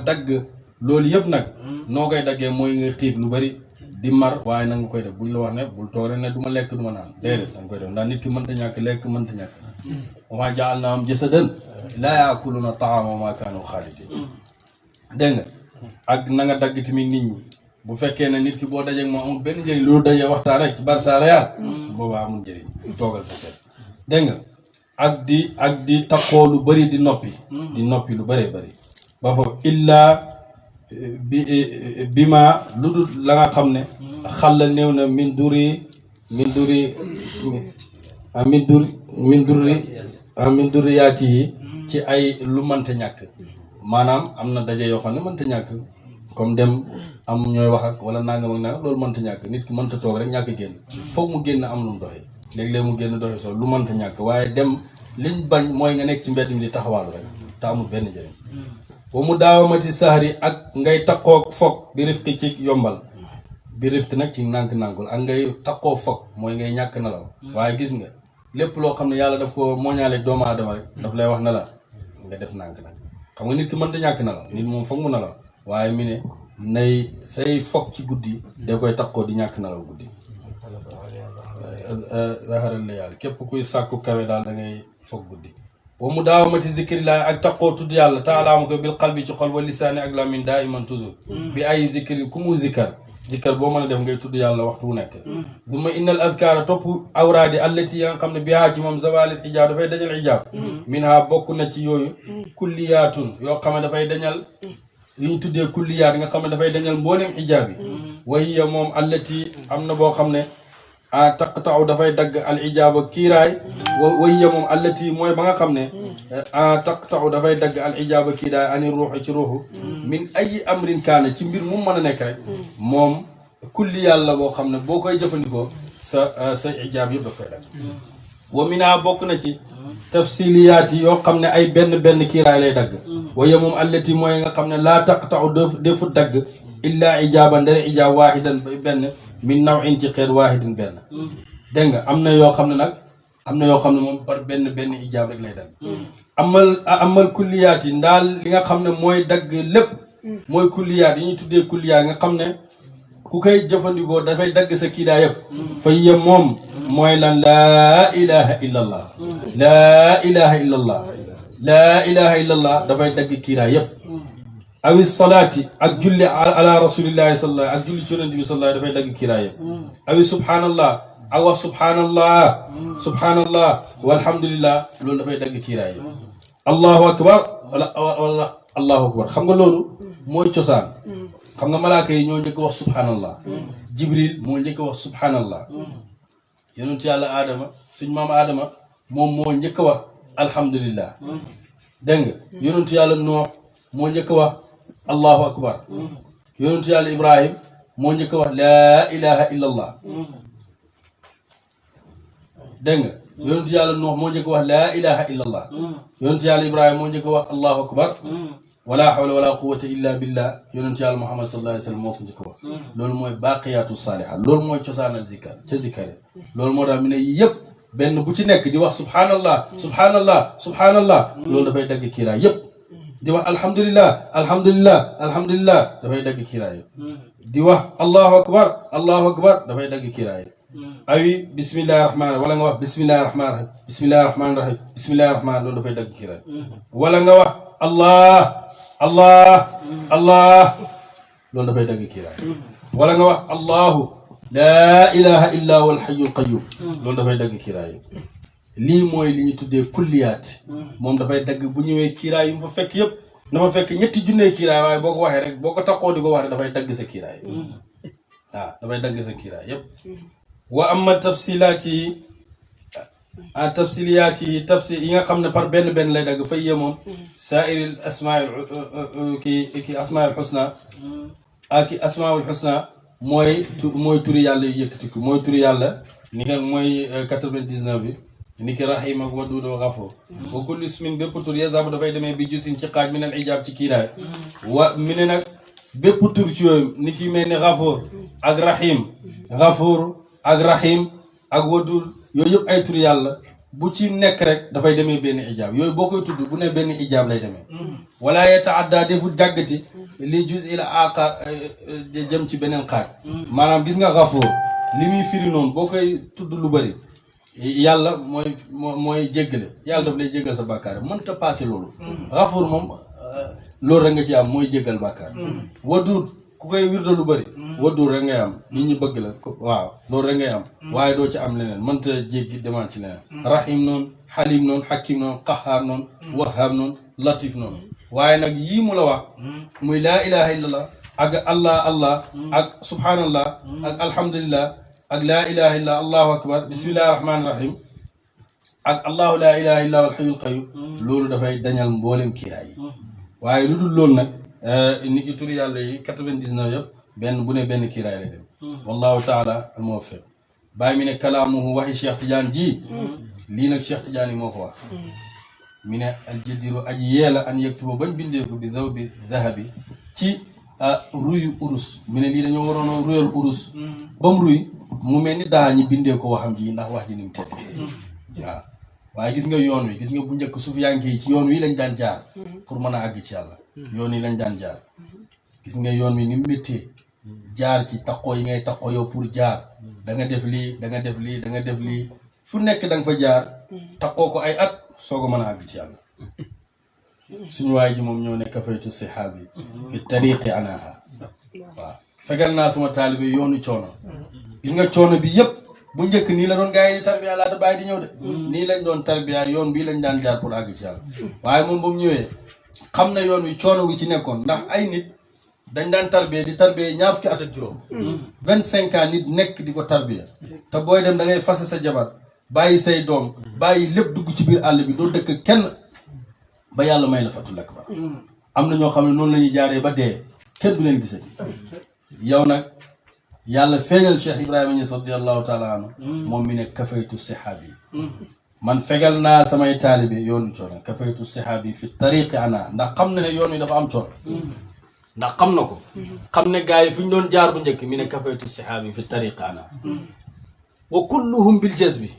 dagg loolu yëpp nag noo koy daggee mooy nga xiif lu bari di mar waaye nag nga koy def buñ la wax ne bul toog rek ne du ma lekk du ma naan déedéet danga koy def ndax nit ki mënta ñàkk lekk mënta ñàkk wa maa ja'alnaahum jasadan laa yaakuluuna ta'aama wa maa kaanu xaalidin dégg nga ak na nga dagg tamit nit ñi bu fekkee ne nit ki boo dajeeg moom amul benn njëriñ loolu dajee waxtaan rek ci barsa réal boobaa amul njëriñ toogal sa kër dégg nga ak di taxoo lu bëri di noppi lu bëree bëri ba foofu illaa bi ma lu dul la nga xam ne xal la néew na min duri yaati yi ci ay lu mënta ñàkk maanaam am na daje yoo xam ne mënta ñàkk comme dem am ñooy wax ak wala nangam ak nangam loolu mënta ñàkk nit ki mënta toog rek ñàkk génn foog mu génn am lu mu doxee léeg-léeg mu génn doxee soo lu mënta ñàkk waaye dem liñ bañ mooy nga nekk ci mbedd mi di taxawaalu rek te amul benn njëriñ wa mu daawamati sahari ak ngay taqoo foog bi rifqi ci yombal bi rifqi nag ci nànk-nànkul ak ngay taqoo foog mooy ngay ñàkk nelaw waaye gis nga lépp loo xam ne yàlla daf ko mooñaale doomu aadama rek daf lay wax ne la nga def nànk nag xam nga nit ki mënta ñàkk nelaw nit moom foog mu nelaw waaye mi ne nay say foog ci guddi da koy taqoo di ñàkk nelaw guddi zaharal la yàlla képp kuy sàkku kawe daal da ngay foog guddi wa mu daawamati zikrillah ak taqoo tudd yàlla taalaama ko bil qalbi ci xol wa lisaani ak lamin daa iman toujours bi ay zikri ku mu zikkar boo mën a def ngay tudd yàlla waxtu wu nekk duma innal azkaara topp awraadi allati ya nga xam ne bihaa ci moom zawalil ijaab dafay dañal ijaab min ha bokk na ci yooyu kulliyaatun yoo xam ne dafay dañal li ñu tuddee kulliyaat nga xam ne dafay dañal mboolem ijaab yi wahiya moom allati am na boo xam ne taqta'u dafay dagg al ijaaba kiiraay wahiya moom allati mooy ba nga xam ne taqta'u dafay dagg al ijaaba kiiraay ani ruuxi ci ruuxu min ay amrin kaana ci mbir mu mën a nekk rek moom kulli yàlla boo xam ne boo koy jëfandikoo sa ijaab yëpp daf koy dagg wa minaa bokk na ci tafsiliyaat yi yoo xam ne ay benn kiiraay lay dagg wahiya moom allati mooy nga xam ne laa taqta'u defu dagg illaa ijaaba ndere ijaab waahidan benn min nawin ci xeet waahidin benn dégg nga am na yoo xam ne moom par benn ijaab rek lay dagg amal kulliyaat yi ndaal li nga xam ne mooy dagg lépp mooy kulliyaat yi ñuy tuddee kulliyaat nga xam ne ku koy jëfandikoo dafay dagg sa kiidaa yëpp fa yem moom mooy lan laa ilaha illa allah laa ilaha illa allah laa ilaha illa allah dafay dagg kiidaa yëpp awi salaati ak julli ala rasulillahi sallallahu ak julli ci yonent bi sallallahu dafay dagg kiiraay yëpp awi subhanallah ak wax subhanallah walhamdulillah loolu dafay dagg kiiraay yëpp allahu akbar wala allahu akbar xam nga loolu mooy cosaan xam nga malaaka yi ñoo njëkk wax subhanallah jibril moo njëkk wax subhanallah yonent yàlla aadama suñ maam aadama moom moo njëkk wax alhamdulillah dégg nga yonent yàlla noox moo njëkk wax allahu akbar yonent yàlla ibrahim moo njëkk wax laa ilaha illa allah dégg nga yonent yàlla noox moo njëkk wax laa ilaha illa allah yonent yàlla ibrahim moo njëkk wax allahu akbar wala hawla wala quwwata illa billah yonent yàlla muhammad sallallahu alayhi wa sallam moo ko njëkk wax loolu mooy baaqiyaatu saalihaat loolu mooy cosaanal zikkar ca zikkare loolu moo tax mi ne yëpp benn bu ci nekk di wax subhanallah subhanallah subhanallah loolu dafay dagg kiiraay yëpp di wax alhamdulillah alhamdulillah alhamdulillah dafay dagg kiiraay yëpp di wax allahu akbar dafay dagg kiiraay yëpp awi bismillahi rahmaani wala nga wax bismillahi rahmaani rahim bismillahi rahmaani rahim bismillahi rahmaani loolu dafay dagg kiiraay wala nga wax allah loolu dafay dagg kiiraay wala nga wax allahu laa ilaha illa huwa alhayyul qayyum loolu dafay dagg kiiraay lii mooy li ñu tuddee kulliyaat moom dafay dagg bu ñëwee kiiraay yu mu fa fekk yëpp na ma fekk ñetti junnee kiiraay waaye boo ko waxee rek boo ko taxoo di ko wax rek dafay dagg sa kiiraay waaw dafay dagg sa kiiraay yëpp wa amma tafsilaat yi tafsiliyaat yi yi nga xam ne par benn lay dagg fay yemoom saairil asmail ki asmail xusna ak ki asmaul xusna mooy turi yàlla yu yëkkatiku mooy turi yàlla ni nga mooy 99 bi ni ki rahim ak waduud wa gafuur wa kullu ismin bépp tur yazhabu dafay demee bi jusin ci xaaj min al ijaab ci kiiraay wa mi ne nag bépp tur ci yooyu ni ki mel ni gafuur ak rahim ak waduud yooyu yëpp ay tur yàlla bu ci nekk rek dafay demee benn ijaab yooyu boo koy tudd bu ne benn ijaab lay demee wala yataadda deful jàggati li juz ila aqar jëm ci beneen xaaj maanaam gis nga gafuur li muy firi noonu boo koy tudd lu bëri yàlla mooy jéggale yàlla daf lay jéggal sa bàkkaar mënta passé loolu gafuur moom loolu rek nga ci am mooy jéggal bàkkaar waduud ku koy wirda lu bëri waduud rek ngay am nit ñi bëgg la waaw loolu rek ngay am waaye doo ci am leneen mënta jéggi demaan ci leneen rahim noonu halim noonu hakim noonu qahaar noonu wahab noonu latif noonu waaye nag yii mu la wax muy laa ilaha illallah ak allah ak subhanallah ak alhamdulillah ak laa ilaha illa allahu akbar bismillahi rahmaani rahim ak allahu laa ilaha illa huwal hayyul qayyum loolu dafay dañal mboolem kiiraay yi waaye lu dul loolu nag ni ki turi yàlla yi 99 yëpp bu ne benn kiiraay lay dem wallahu taala al muwaffiq bàyyi mi ne kalaamuhu waxi Cheikh Tidiane ji lii nag Cheikh Tidiane yi moo ko wax mi ne aljadiru aji yeela an yaktuba bañ bindee ko bi zawbi zahabi ci ruyu urus mi ne lii dañoo waroon a ruyal urus ba mu ruy mu mel ni daa ñi bindee ko waxam ji ndax wax ji ni mu tedd waaw waaye gis nga yoon wi gis nga bu njëkk sufiyanke yi ci yoon wi lañ daan jaar pour mën a àgg ci yàlla yoon yi lañ daan jaar gis nga yoon wi ni mu méttee jaar ci taqoo yi ngay taqoo yow pour jaar da nga def lii da nga def lii da nga def lii fu nekk da nga fa jaar taqoo ko ay at soog a mën a àgg ci yàlla suñu waay ji moom ñoo ne kafaytu sihaabi fi tariqi anaha waaw fegal naa suma taalibe yoonu coono gis nga coono bi yëpp bu njëkk nii la doon gars yi di tarbiya laata bàyyi di ñëw de nii lañ doon tarbiya yoon bii lañ daan jaar pour àgg ci yàlla waaye moom ba mu ñëwee xam na yoon wi coono wi ci nekkoon ndax ay nit dañ daan tarbiya di tarbiya ñaar fukki at ak juróom 25 ans nit nekk di ko tarbiya te booy dem da ngay fase sa jabar bàyyi say doom bàyyi lépp dugg ci biir àll bi doo dëkk kenn ba yàlla may la fatul ak ba am na ñoo xam ne noonu la ñuy jaaree ba dee kenn du leen gisati yow nag yàlla feeñal Cheikh Ibrahima Niass radiyallahu taala anhu moom mi ne kafaytu sihaabi man fegal naa samay taalibe yoonu coono kafaytu sihaabi fi tariqi ana ndax xam na ne yoon wi dafa am coono ndax xam na ko xam ne gars yi fu ñu doon jaar bu njëkk mi ne kafaytu sihaabi fi tariqi ana wa kulluhum bil jazbi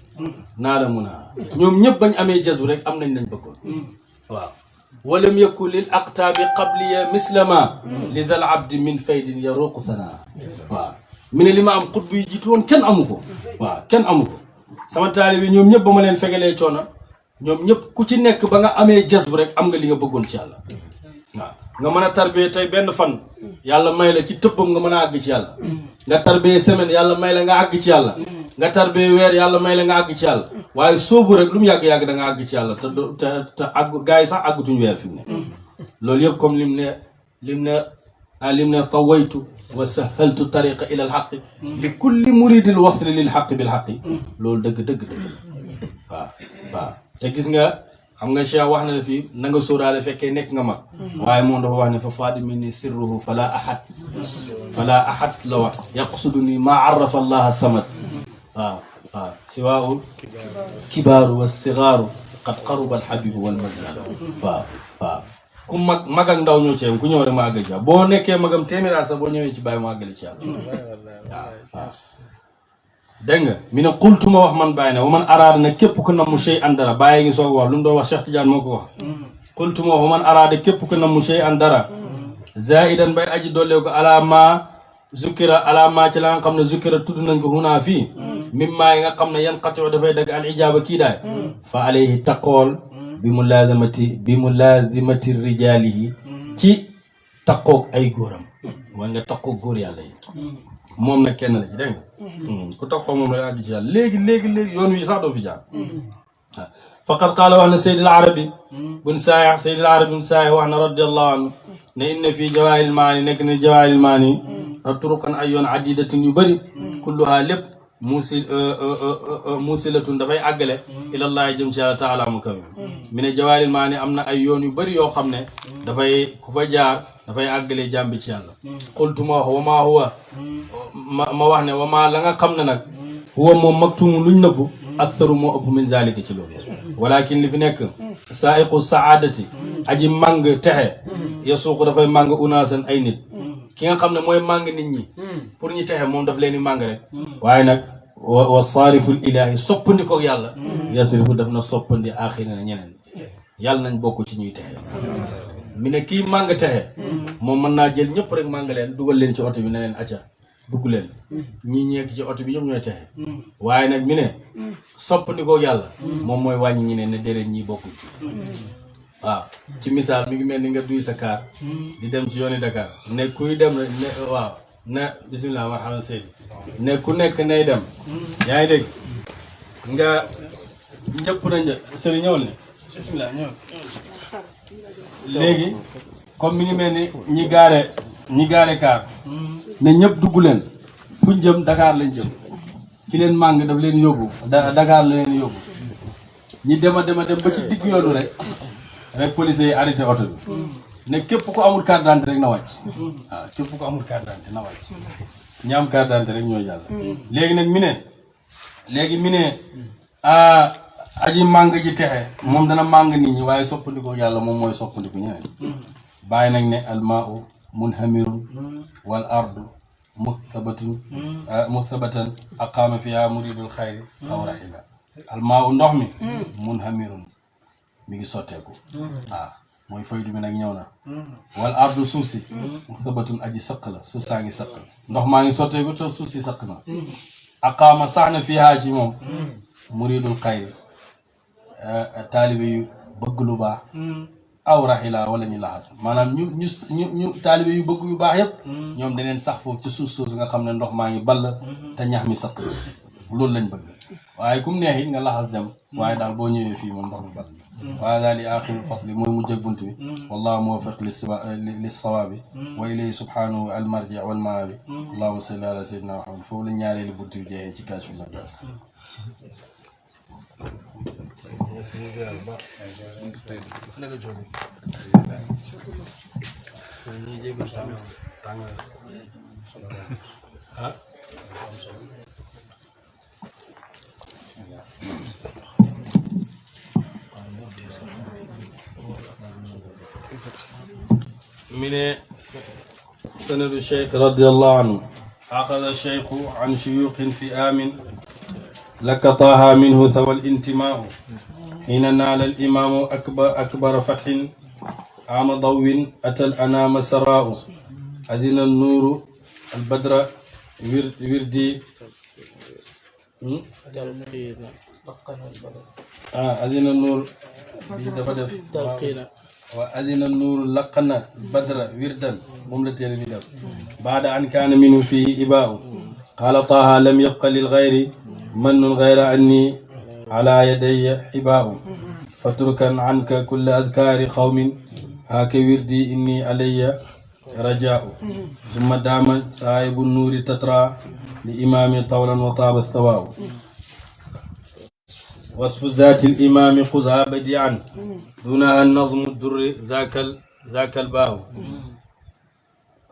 naa la mun a ñoom ñëpp bañ amee jazbu rek am nañ lañ bëggoon waaw walam yakun lil aqtaabi qabliya mislama li zal abdi min faydin yaruqu sanaa waaw mi ne li ma am xutbu yi jiitu woon kenn amu ko waaw kenn amu ko sama taalibe ñoom ñëpp ba ma leen fegalee coono ñoom ñëpp ku ci nekk ba nga amee jazbu rek am nga li nga bëggoon ci yàlla waaw nga mën a tarbiyee tey benn fan yàlla may la ci tëbbam nga mën a àgg ci yàlla nga tarbiyee semaine yàlla may la nga àgg ci yàlla nga tarbiyee weer yàlla may la nga àgg ci yàlla waaye soobu rek lu mu yàgg-yàgg da nga àgg ci yàlla te àgg gars yi sax àggutuñ weer fi mu ne loolu yëpp comme lim ne tawaytu wa sahaltu tariqa ila alxaqi li kulli muridil wasli lil xaqi bil xaqi loolu dëgg waaw te gis nga xam nga Cheikh wax na la fii na nga sóoraale fekkee nekk nga mag waaye moom dafa wax ne fa faadimi ni sirruhu fala ahad la wax yaqsudu ni maa arrafa allaha samad waaw siwaul kibaaru wa sigaaru qad qaruba alxabibu walmazar waaw ku mag ak ndaw ñoo ci yem ku ñëw rek ma àggal ci yàlla boo nekkee magam téeméeraat sax boo ñëwee ci bàyyi ma àggali ci yàlla waaw dégg nga mi ne xultuma wax man bàyyi ne wa man araada nag képp ku namm shay an dara bàyyi ngi soog wax lu mu doon wax Cheikh Tidiane moo ko wax xultuma wa man araada képp ku namm shay an dara zaidan bay aji dollee ko alama zukkira alama ci la nga xam ne zukkira tudd nañ ko hunaa fii mimmaa yi nga xam ne yan xatio dafay dagg al ijaaba kii daay fa alayhi taqool bi mulazimati rijaalihi ci taqoog ay góoram mooy nga taqoog góor yàlla yi moom nag kenn la ci dégg nga ku taqoog moom la àgg ci yàlla léegi yoon wi sax doo fi jaar faqad qaala wax na Seydil Arabi bun Saayix wax na radiyallahu anhu ne inna fii jawaahiril maani nekk na jawaahiril maani turuqan ay yoon adidatin yu bëri kulluha lépp musilatun dafay àggale ilallahi jëm ci yàlla taala mu kaw mi ne jawaahiril maani am na ay yoon yu bëri yoo xam ne dafay ku fa jaar dafay àggale jàmbi ci yàlla qultu ma wax wa maa huwa ma wax ne wa maa la nga xam ne nag huwa moom maktumu luñ nëbbu aktaru moo ëpp min zalika ci loolu walakin li fi nekk saaiqu saadati aji màng texe yasuuqu dafay màng unaasan ay nit ki nga xam ne mooy màng nit ñi pour ñu texe moom daf leen di màng rek waaye nag wa saariful ilaahi soppandi ko yàlla yasrifu daf na soppandi aaxirina ñeneen yàlla nañ bokk ci ñuy texe mi ne kii màng texe moom mën naa jël ñëpp rek màng leen dugal leen ci oto bi ne leen acca dugg leen ñii ñeek ci oto bi ñoom ñooy texe waaye nag mi ne soppandikoo yàlla moom mooy wàññi ñi ne déedéet ñii bokkuñ waaw ci misaal mi ngi mel ni nga duy sa kaar di dem ci yooni Dakar ne kuy dem rek ne waaw ne bisimilah marhaban seydi ne ku nekk nay dem yaa ngi dégg nga ñëpp nañ sëriñ ñëwal ne bisimilah ñëwal léegi comme mi ngi mel ni ñi gaare kaar ne ñëpp dugg leen fuñ jëm Dakar lañ jëm ki leen màng daf leen yóbbu Dakar la leen yóbbu ñi dem dem ba ci digg yoonu rek police yi arrêté oto bi ne képp ku amul carte d'identité rek na wàcc waaw képp ku amul carte d'identité na wàcc ñi am carte d'identité rek ñooy jàll léegi nag mi ne aji màng ji texe moom dana màng nit ñi waaye soppandikoo yàlla moom mooy soppandiku ñeneen bàyyi nag ne almaau munhamirun wal ardu muthbatan aqaama fiha muridul xayri aw rahila almaau ndox mi munhamirun mi ngi sotteeku waaw mooy faydu bi nag ñëw na wal ardu suuf si muthbatun aji sëq la suuf saa ngi sëq ndox maa ngi sotteeku te suuf si sëq na aqaama sax na fiha ci moom muridul xayri taalibe yu bëgg lu baax aw raxila wala ñu laxas maanaam ñu taalibe yu bëgg yu baax yëpp ñoom daneen sax foofu ci suuf nga xam ne ndox maa ngi ball te ñax mi sëq loolu lañ bëgg waaye kum neex it nga laxas dem waaye daal boo ñëwee fii moom ndox mi ball waaye daal di axiru fasli mooy mujj ak bunt bi wallahu muwaffiq li sawaabi wa ilayhi subhanahu al marji wal maabi allahumma salli ala sayyidina Muhammad foofu la ñaareelu bunt bi jeexee ci Kashful Labas من سند الشيخ رضي الله عنه أخذ الشيخ عن شيوخ في آمن لك طه منه ثوى الانتماء حين نال الإمام أكبر فتح عام ضو أتى الأنام سراء أذن النور البدر وردي أذن النور وأذن النور لقنا بدر وردا مملة المدب بعد أن كان منه فيه إباء قال طه لم يبق للغير من غير أني على يدي حباء فتركا عنك كل أذكار قوم هاك وردي إني علي رجاء ثم دام صاحب النور تترى لإمام طولا وطاب الثواء وصف ذات الإمام خذها بديعا دونها النظم الدر ذاك الباء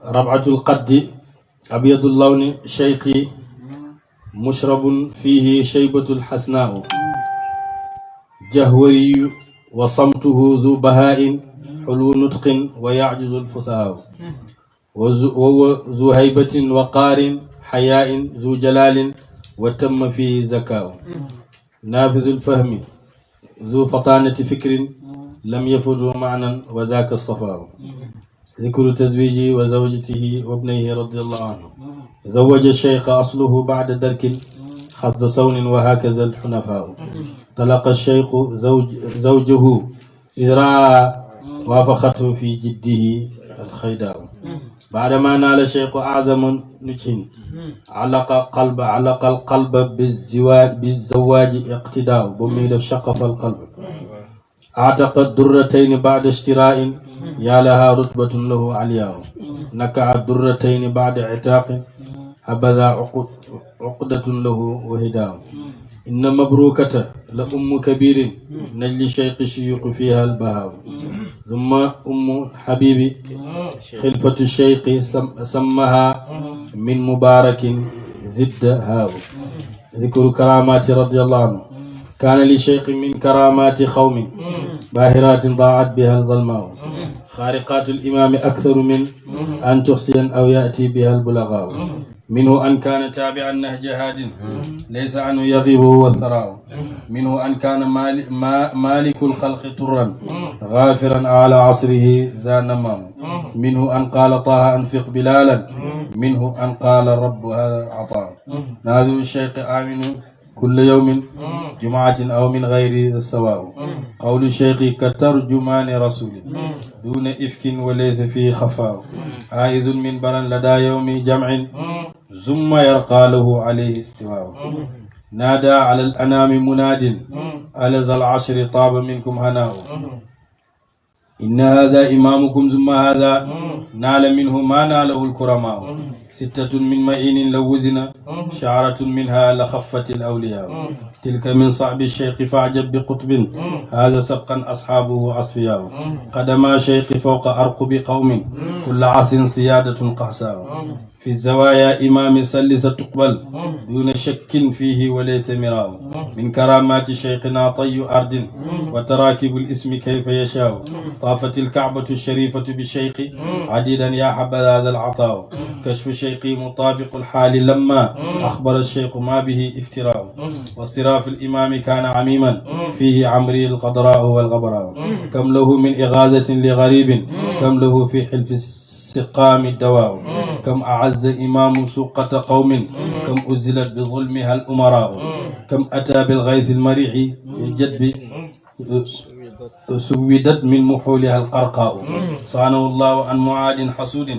ربعة القد أبيض اللون شيقي مشرب فيه شيبة الحسناء جهوري وصمته ذو بهاء حلو نطق ويعجز الفثاء وهو ذو هيبة وقار حياء ذو جلال وتم فيه زكاء نافذ الفهم ذو فطانة فكر لم يفر معنى وذاك الصفاء ذكر تزويجه وزوجته وابنيه رضي الله عنه زوج الشيخ أصله بعد درك خصد صون وهكذا الحنفاء طلق الشيخ زوجه إذ رأى وافقته في جده الخيداء بعدما نال الشيخ أعظم نجح علق القلب بالزواج اقتداء بميل شقف القلب اعتق الدرتين بعد اشتراء يا لها رتبة له علياء نكع الدرتين بعد عتاق هبذا عقدة له وهداء إن مبروكة لأم كبير نجل شيخ الشيوخ فيها البهاء ثم أم حبيبي خلفة الشيخ سمها من مبارك زد هاو ذكر كرامات رضي الله عنه كان لشيخ من كرامات قوم باهرات ضاعت بها الظلماء خارقات الإمام أكثر من أن تحصي أو يأتي بها البلغاء منه أن كان تابعا نهج هاد ليس عنه يغيب هو الثراء منه أن كان مالك الخلق طرا غافرا على عصره ذا نمام منه أن قال طه أنفق بلالا منه أن قال رب هذا العطاء نادوا الشيخ آمن كل يوم جمعة أو من غير السواء قول الشيخ كترجمان رسول دون إفك وليس فيه خفاء عائذ من برا لدى يوم جمع ثم يرقى له عليه استواء نادى على الأنام مناد ألز العشر طاب منكم هناء إن هذا إمامكم ثم هذا نال منه ما ناله الكرماء ستة من معين لو وزن شعرة منها لخفت الأولياء تلك من صعب الشيخ فاعجب بقطب هذا سبقا أصحابه أصفياء قدما شيخ فوق أرقب قوم كل عص سيادة قحساء في الزوايا إمام سلس تقبل دون شك فيه وليس مراء من كرامات شيخنا طي أرض وتراكب الاسم كيف يشاء طافت الكعبة الشريفة بشيخ عديدا يا حبذا هذا العطاء كشف شيخي مطابق الحال لما أخبر الشيخ ما به افتراء واصطراف الإمام كان عميما فيه عمري القدراء والغبراء كم له من إغاثة لغريب كم له في حلف السقام الدواء كم أعز إمام سوقة قوم كم أزلت بظلمها الأمراء كم أتى بالغيث المريع جدب سودت من محولها القرقاء صانه الله عن معاد حسود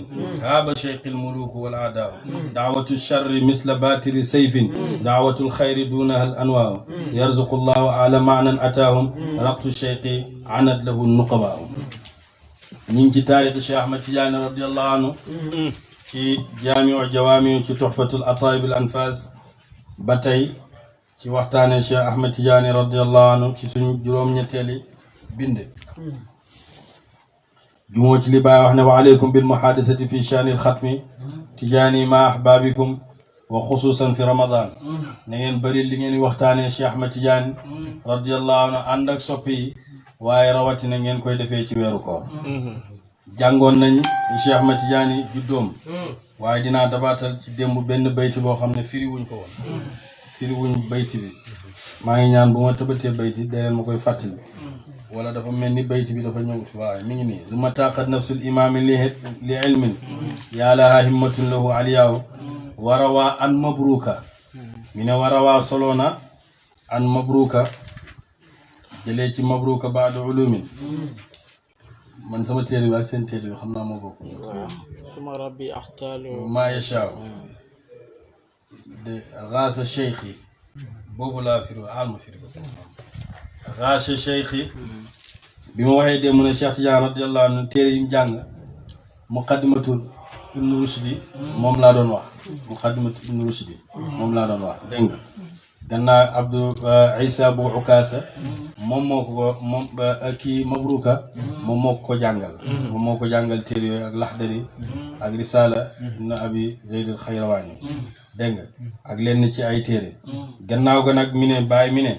هاب شيخ الملوك والأعداء دعوة الشر مثل باتر سيف دعوة الخير دونها الأنواع يرزق الله على معنى أتاهم رقت الشيخ عند له النقباء نيجي تاريخ الشيخ أحمد تجاني رضي الله عنه في جامع جوامع في تحفة الأطايب الأنفاس باتاي ci waxtaane Cheikh Ahmed Tidiane radiyallahu anhu ci suñu juróom-ñetteeli bind jumoo ci li baay wax ne wa aleykum bil muhadasati fi shaanil xatmi Tidiane ma ahbabikum wa xususan fi ramadan na ngeen bëri li ngeen waxtaane Cheikh Ahmed Tidiane radiyallahu anhu ànd ak soppi yi waaye rawatina ngeen koy defee ci weeru koor jàngoon nañ Cheikh Ahmed Tidiane juddoom waaye dinaa dabaatal ci démb benn bayti boo xam ne firi wuñ ko woon firi wuñ bayti bi maa ngi ñaan bu ma tëbatee bayti deneen ma koy fàttali wala dafa mel ni bayti bi dafa ñëw fi waaye mi ngi nii zuma taqat nafsul imaami li ilmin yaa laha himmatun lahu aliyaaw warawaa an mabruka mi ne warawaa soloona an mabruka jëlee ci mabruka baadu ulumin man sama téere bi ak seen téere bi xam naa moo bokk. suma rabbi axtaalu maa yashaa de raasa cheikh yi boobu laa firi alma firi ko raasa cheikh yi bi ma waxee démb ne Cheikh Tidiane radiyallahu anhu téere yi mu jàng muqaddimatul ibnu rushdi moom laa doon wax muqaddimatul ibnu rushdi moom laa doon wax dégg nga gannaaw Abdou Isa bu Ukaasa moom moo ko moom kii Mabruka moom moo ko jàngal moom moo ko jàngal téere yooyu ak Laxdari ak Risala ibn Abi Zayd al-Xayrawaani dégg nga ak lenn ci ay téere gannaaw ga nag mi ne bàyyi mi ne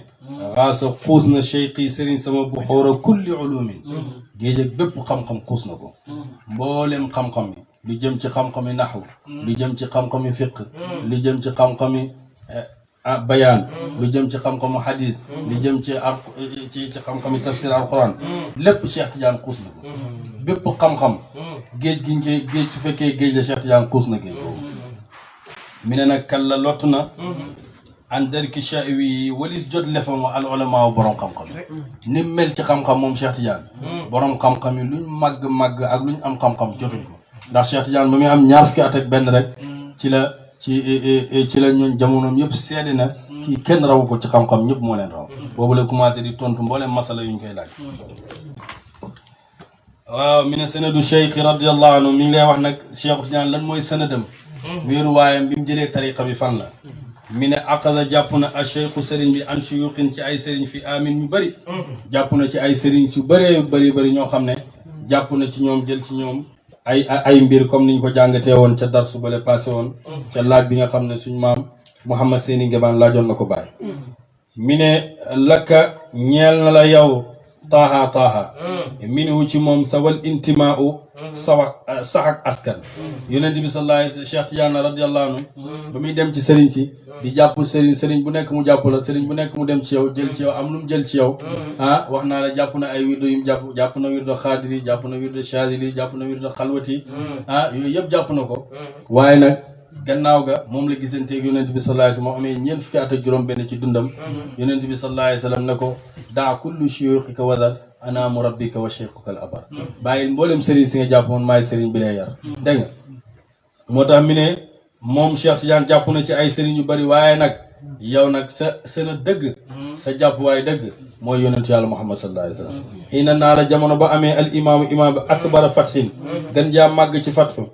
raasa xuus na cheikh yi sëriñ sama bu xoora kulli ulumin géej ak bépp xam-xam xuus na ko mboolem xam-xam yi lu jëm ci xam-xami naxwu lu jëm ci xam-xami fiq lu jëm ci xam-xami bayaan lu jëm ci xam-xamu hadis lu jëm ci ci xam-xami tafsir alquran lépp Cheikh Tidiane xuus na ko bépp xam-xam géej gi géej su fekkee géej la Cheikh Tidiane xuus na géej mi ne nag kalla lott na an darki shaawi yi walis jot lefam al ulama borom xam-xam ni mel ci xam-xam moom Cheikh Tidiane borom xam-xam yi luñ màgg-màgg ak luñ am xam-xam jotuñ ko ndax Cheikh Tidiane ba muy am ñaar fukki at ak benn rek ci la ñooñ jamonoom yëpp seede na kii kenn raw ko ci xam-xam ñëpp moo leen raw boobu la commencé di tontu mbooleem masala yuñ koy laaj waaw mi ne sanadu cheikh radiallahu anhu mi ngi lay wax nag Cheikh Tidiane lan mooy sanadam wéeru waayam bi mu jëlee tariqa bi fan la mi ne aqada jàpp na a cheikhu sëriñ bi an suyuqin ci ay sëriñ fi amin ñu bëri jàpp na ci ay sëriñ su bëree bëri ñoo xam ne jàpp na ci ñoom jël ci ñoom ay mbir comme niñ ko jàngatee woon ca darsu bale passé woon ca laaj bi nga xam ne suñ maam Mouhamad Seyni Ngebaan laajoon na ko bàyyi mi ne lakka ñeel na la yow taaha minu ci moom sa wal intimaa u sax ak askan yonent bi sallallahu alayhi wasallam Cheikh Tidiane radiyallahu anhu ba muy dem ci sëriñ si di jàpp sëriñ bu nekk mu jàpp la sëriñ bu nekk mu dem ci yow jël ci yow am lu mu jël ci yow wax naa la jàpp na ay wirdo yu mu jàpp na wirdo xaadiri jàpp na wirdo chazili jàpp na wirdo xalwati yooyu yëpp jàpp na ko waaye nag gannaaw ga moom la gisanteeg yonent bi sallallahu alayhi wasallam moo amee ñeent fukki at ak juróom benn ci dundam yonent bi sallallahu alayhi wasallam ne ko daa kullu shuyukhika wadal ana murabbika wa shaykhuka al abar bàyyil mboolem sëriñ si nga jàpp moon maay sëriñ bi lay yar dégg nga moo tax mi ne moom Cheikh Tidiane jàpp na ci ay sëriñ yu bari waaye nag yow nag sa na dëgg sa jàpp waaye dëgg mooy yonent yàlla Muhammad sallallahu alayhi wasallam xiina naa la jamono ba amee al imaam bi akbara fathin gën jaa màgg ci fathu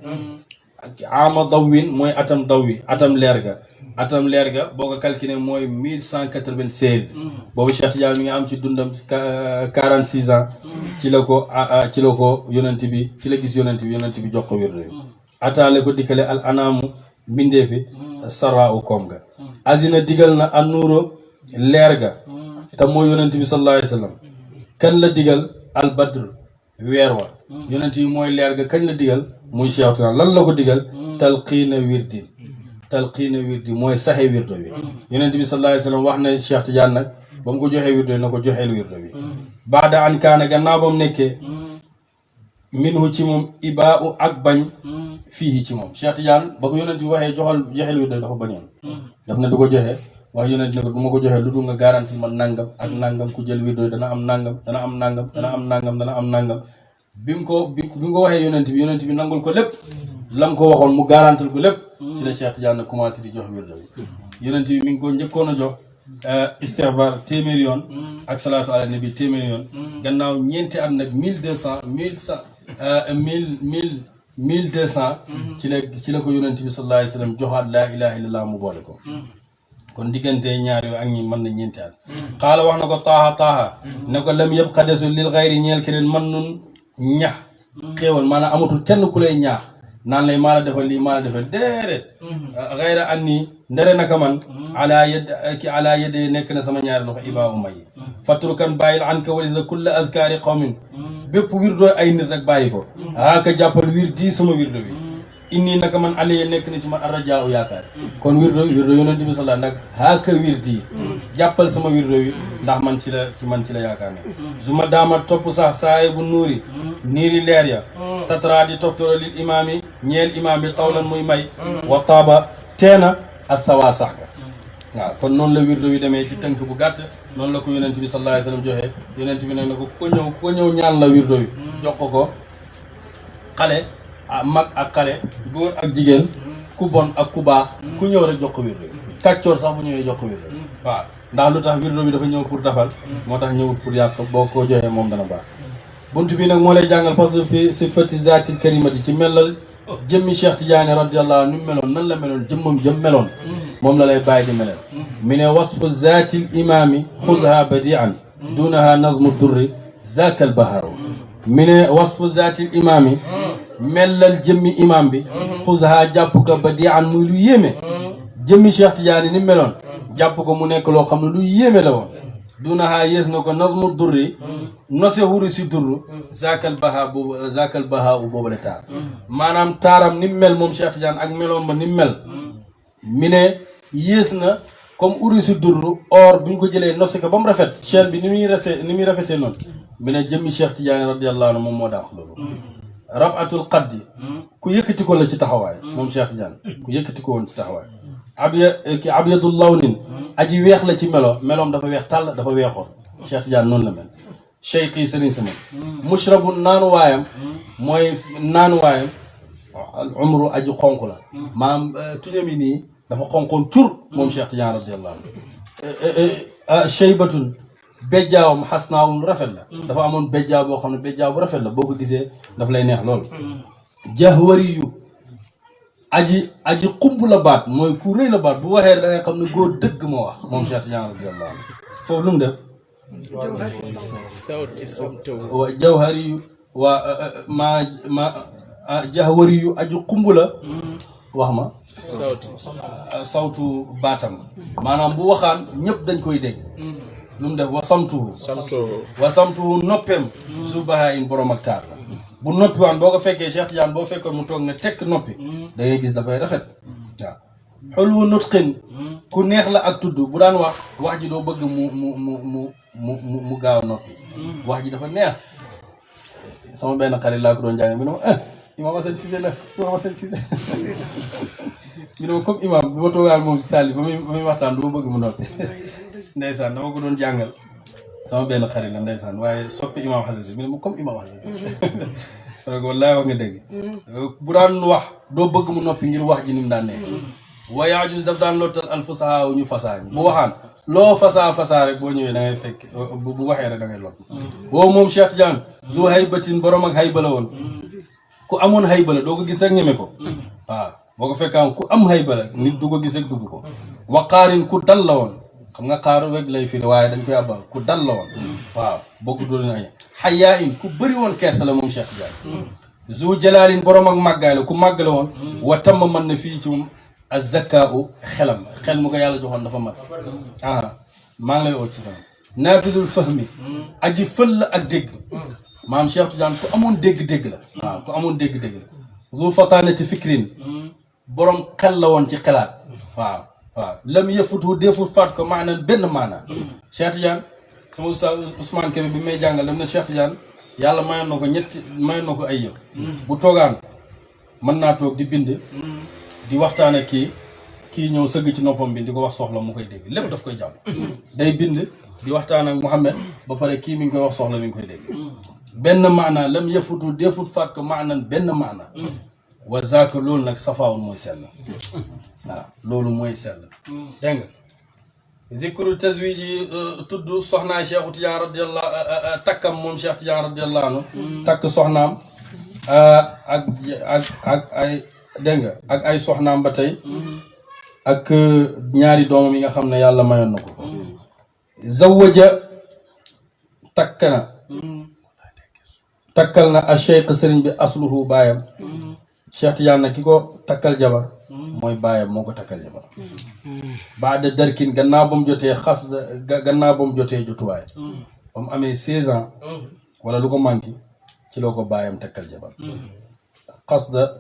ama dawwin mooy atam leer ga boo ko calculé mooy 1196 boobu Cheikh Tidiane mi nga am ci dundam 46 ans ci la ko yonent bi ci la gis yonent bi jox ko wirdu bi ataale ko dikkale al anaamu mbindeefi sara u koom ga azina digal na annuuro leer ga te mooy yonent bi sallallahu alayhi wasallam kan la digal al badr weer wa yonent bi mooy leer ga kañ la digal muy Cheikh Tidiane lan la ko digal talqiina wirdi mooy saxe wirdo bi yonent bi sallallahu alayhi wasallam wax na Cheikh Tidiane nag ba mu ko joxee wirdo bi na ko joxeel wirdo bi baada an kaana gannaaw ba mu nekkee minhu ci moom ibaa u ak bañ fii ci moom Cheikh Tidiane ba ko yonent bi waxee joxeel wirdo bi dafa bañoon daf ne du ko joxe wax yonent ne ko du ma ko joxee lu dul nga garanti man nangam ak nangam ku jël wirdo bi dana am nangam bi mu ko waxee yonent bi nangul ko lépp lam ko waxoon mu garantil ko lépp ci la Cheikh Tidiane commencé di jox wirdo bi yonent bi mi ngi ko njëkkoon a jox istighfar téeméer yoon ak salaatu ala nabi téeméer yoon gannaaw ñeenti at nag 1200 ci la ko yonent bi sallallahu alayhi wasallam joxaat laa ilaha illallah mu boole ko kon diggante ñaar yooyu ak ñi mën na ñeenti at xaala wax na ko taaha ne ko lam yëpp xadesu lil xayri ñeel keneen man nun ñax xéewal maanaam amatul kenn ku lay ñaax naan lay maa la defal lii maa la defal déedéet xayra an nii ndere naka man ala yedde nekk na sama ñaari loxo ibaa uma yi fatrukan bàyyil an ka walisa kulla azkaari qawmin bépp wirdoo ay nit rek bàyyi ko ka jàppal wirdi sama wirdo bi inni naka man aliye nekk na ci man arrajaa u yaakaar kon wirdo yonent bi sallallahu nag ka wirdi jàppal sama wirdo bi ndax man ci la yaakaar ne su ma daama topp sax saaye bu niiri leer ya tatra di toftoro lil imaam yi ñeel imaam bi tawlan muy may wa taaba teena ak sawaa sax ga waaw kon noonu la wirdo wi demee ci tënk bu gàtt noonu la ko yonent bi sallallahu alayhi wasallam joxe yonent bi ne ko ku ko ñëw ñaan la wirdo bi jox ko xale mag ak xale góor ak jigéen ku bon ak ku baax ku ñëw rek jox ko wirdo bi kàccoor sax bu ñëwee jox ko wirdo bi waaw ndax lu tax wirdo bi dafa ñëw pour defal moo tax ñëwut pour yàq boo ko joxee moom dana baax bunt bi nag moo lay jàngal parce que fi sifati zaatil karimati ci melal jëmmi Cheikh Tidiane radiyallahu anhu ni mu meloon nan la meloon jëm meloon moom la lay bàyyi di melal mi ne wasfu zaatil imaami xuzha badian dunaha nazmu durri zakal bahaaru mi ne wasfu zaatil imaami melal jëmmi imam bi xuzha jàpp ko badian muy lu yéeme jëmmi Cheikh Tidiane ni mu meloon jàpp ko mu nekk loo xam ne lu yéeme la woon dunaha yées na ko nazmu durri nose wuru si durru zakal baha u boobu la taar maanaam taaram ni mu mel moom Cheikh Tidiane ak meloom ba ni mu mel mi ne yées na comme uru si durru or bu ñu ko jëlee nose ko ba mu rafet chaîne bi ni muy rafetee noonu mi ne jëmmi Cheikh Tidiane radiyallahu anhu moom moo daax loolu rabatul qaddi ku yëkkati ko la ci taxawaay moom Cheikh Tidiane ku yëkkati ko woon ci taxawaay abyadul lawnin aji weex la ci meloom dafa weex tàll dafa weexoon Cheikh Tidiane noonu la mel cheikh yi sëriñ sama mushrabu naanuwaayam mooy naanuwaayam al umru aji xonq la maanaam tuñam yi nii dafa xonqoon cur moom Cheikh Tidiane radiyallahu anhu shaybatun bejjaawam xasnaawum rafet la dafa amoon bejjaaw boo xam ne bejjaaw bu rafet la boo ko gisee daf lay neex lool jahwari yu aji xumb la baat mooy ku rëy la baat bu waxee da ngay xam ne góor dëgg moo wax moom Cheikh Tidiane radiyallahu anhu foofu lu mu def wa jawhari yu waa jahwari yu aji xumb la wax ma sawtu baatam maanaam bu waxaan ñëpp dañ koy dégg lu mu def wa samtuhu noppeem su baxaa in borom ak taar la bu noppi waan boo ko fekkee Cheikh Tidiane boo fekkoon mu toog ne tekk noppi da ngay gis dafay rafet waaw xulwu nutqin ku neex la ak tudd bu daan wax ji doo bëgg mu gaaw noppi wax ji dafa neex sama benn xarit laa ko doon jàng mi ne ma Imam Assane Cissé la Imam Assane Cissé mi ne ma comme imam bi ma toogaan moom si saali ba muy waxtaan du ma bëgg mu noppi ndeysaan dama ko doon jàngal sama benn xarit la ndeysaan waaye soppi imam Assane Cissé mi ne ma comme imam Assane Cissé parce que wallaay wax nga dégg bu daan wax doo bëgg mu noppi ngir wax ji ni mu daan nekk wayaajus daf daan lottal al fasaha ñu fasaa bu waxaan loo fasaa rek boo ñëwee da ngay fekk bu waxee rek da ngay lot boobu moom Cheikh Tidiane zu haybatin borom ak hayba la woon ku amoon hayba la doo ko gis rek ñeme ko waaw boo ko fekkaan ku am hayba la nit du ko gis rek dugg ko waqaarin ku dal la woon xam nga xaaru rek lay firi waaye dañ koy abal ku dal la woon waaw bokku dul na xayaa in ku bëri woon kersa la moom Cheikh Tidiane zu jalaalin borom ak màggaay la ku màgg la woon wa tamma mën na fii ci az-zakaa'u xel mu ko yàlla joxoon dafa mat maa ngi lay oo ci sama naafidul fahmi aji fël la ak dégg maam Cheikh Tidiane ku amoon dégg-dégg la waaw ku amoon dégg-dégg la zu fataanati fikrin borom xel la woon ci xelaat waaw lam yëfutu defut faat ko maanaam benn maanaa Cheikh Tidiane sama ustaz Ousmane Kébé bi may jàngal dem na Cheikh Tidiane yàlla mayoon na ko ay yëpp bu toogaan mën naa toog di bind di waxtaan ak kii ñëw sëgg ci noppam bi di ko wax soxla mu koy dégg lépp daf koy jàpp day bind di waxtaan ak Mouhamed ba pare kii mi ngi koy wax soxla mi ngi koy dégg benn maana lam yëfutu defut faat ko maanaam benn maana wa zaaka loolu nag safaawul mooy sell waaw loolu mooy sell dégg nga zikru tazwiji tudd soxnaa Cheikh Tidiane radiyallahu takkam moom Cheikh Tidiane radiyallahu anhu takk soxnaam ak ay dégg nga ak ay soxnaam ba tey ak ñaari doomam yi nga xam ne yàlla mayoon na ko zawaja takkal na a cheikh sëriñ bi asluhu baayam Cheikh Tidiane nag ki ko takkal jabar mooy baayam moo ko takkal jabar baada darkin gannaaw ba mu jotee gannaaw ba mu jotee jotuwaay ba mu amee 16 ans wala lu ko manqué ci loo ko baayam takkal jabar xasda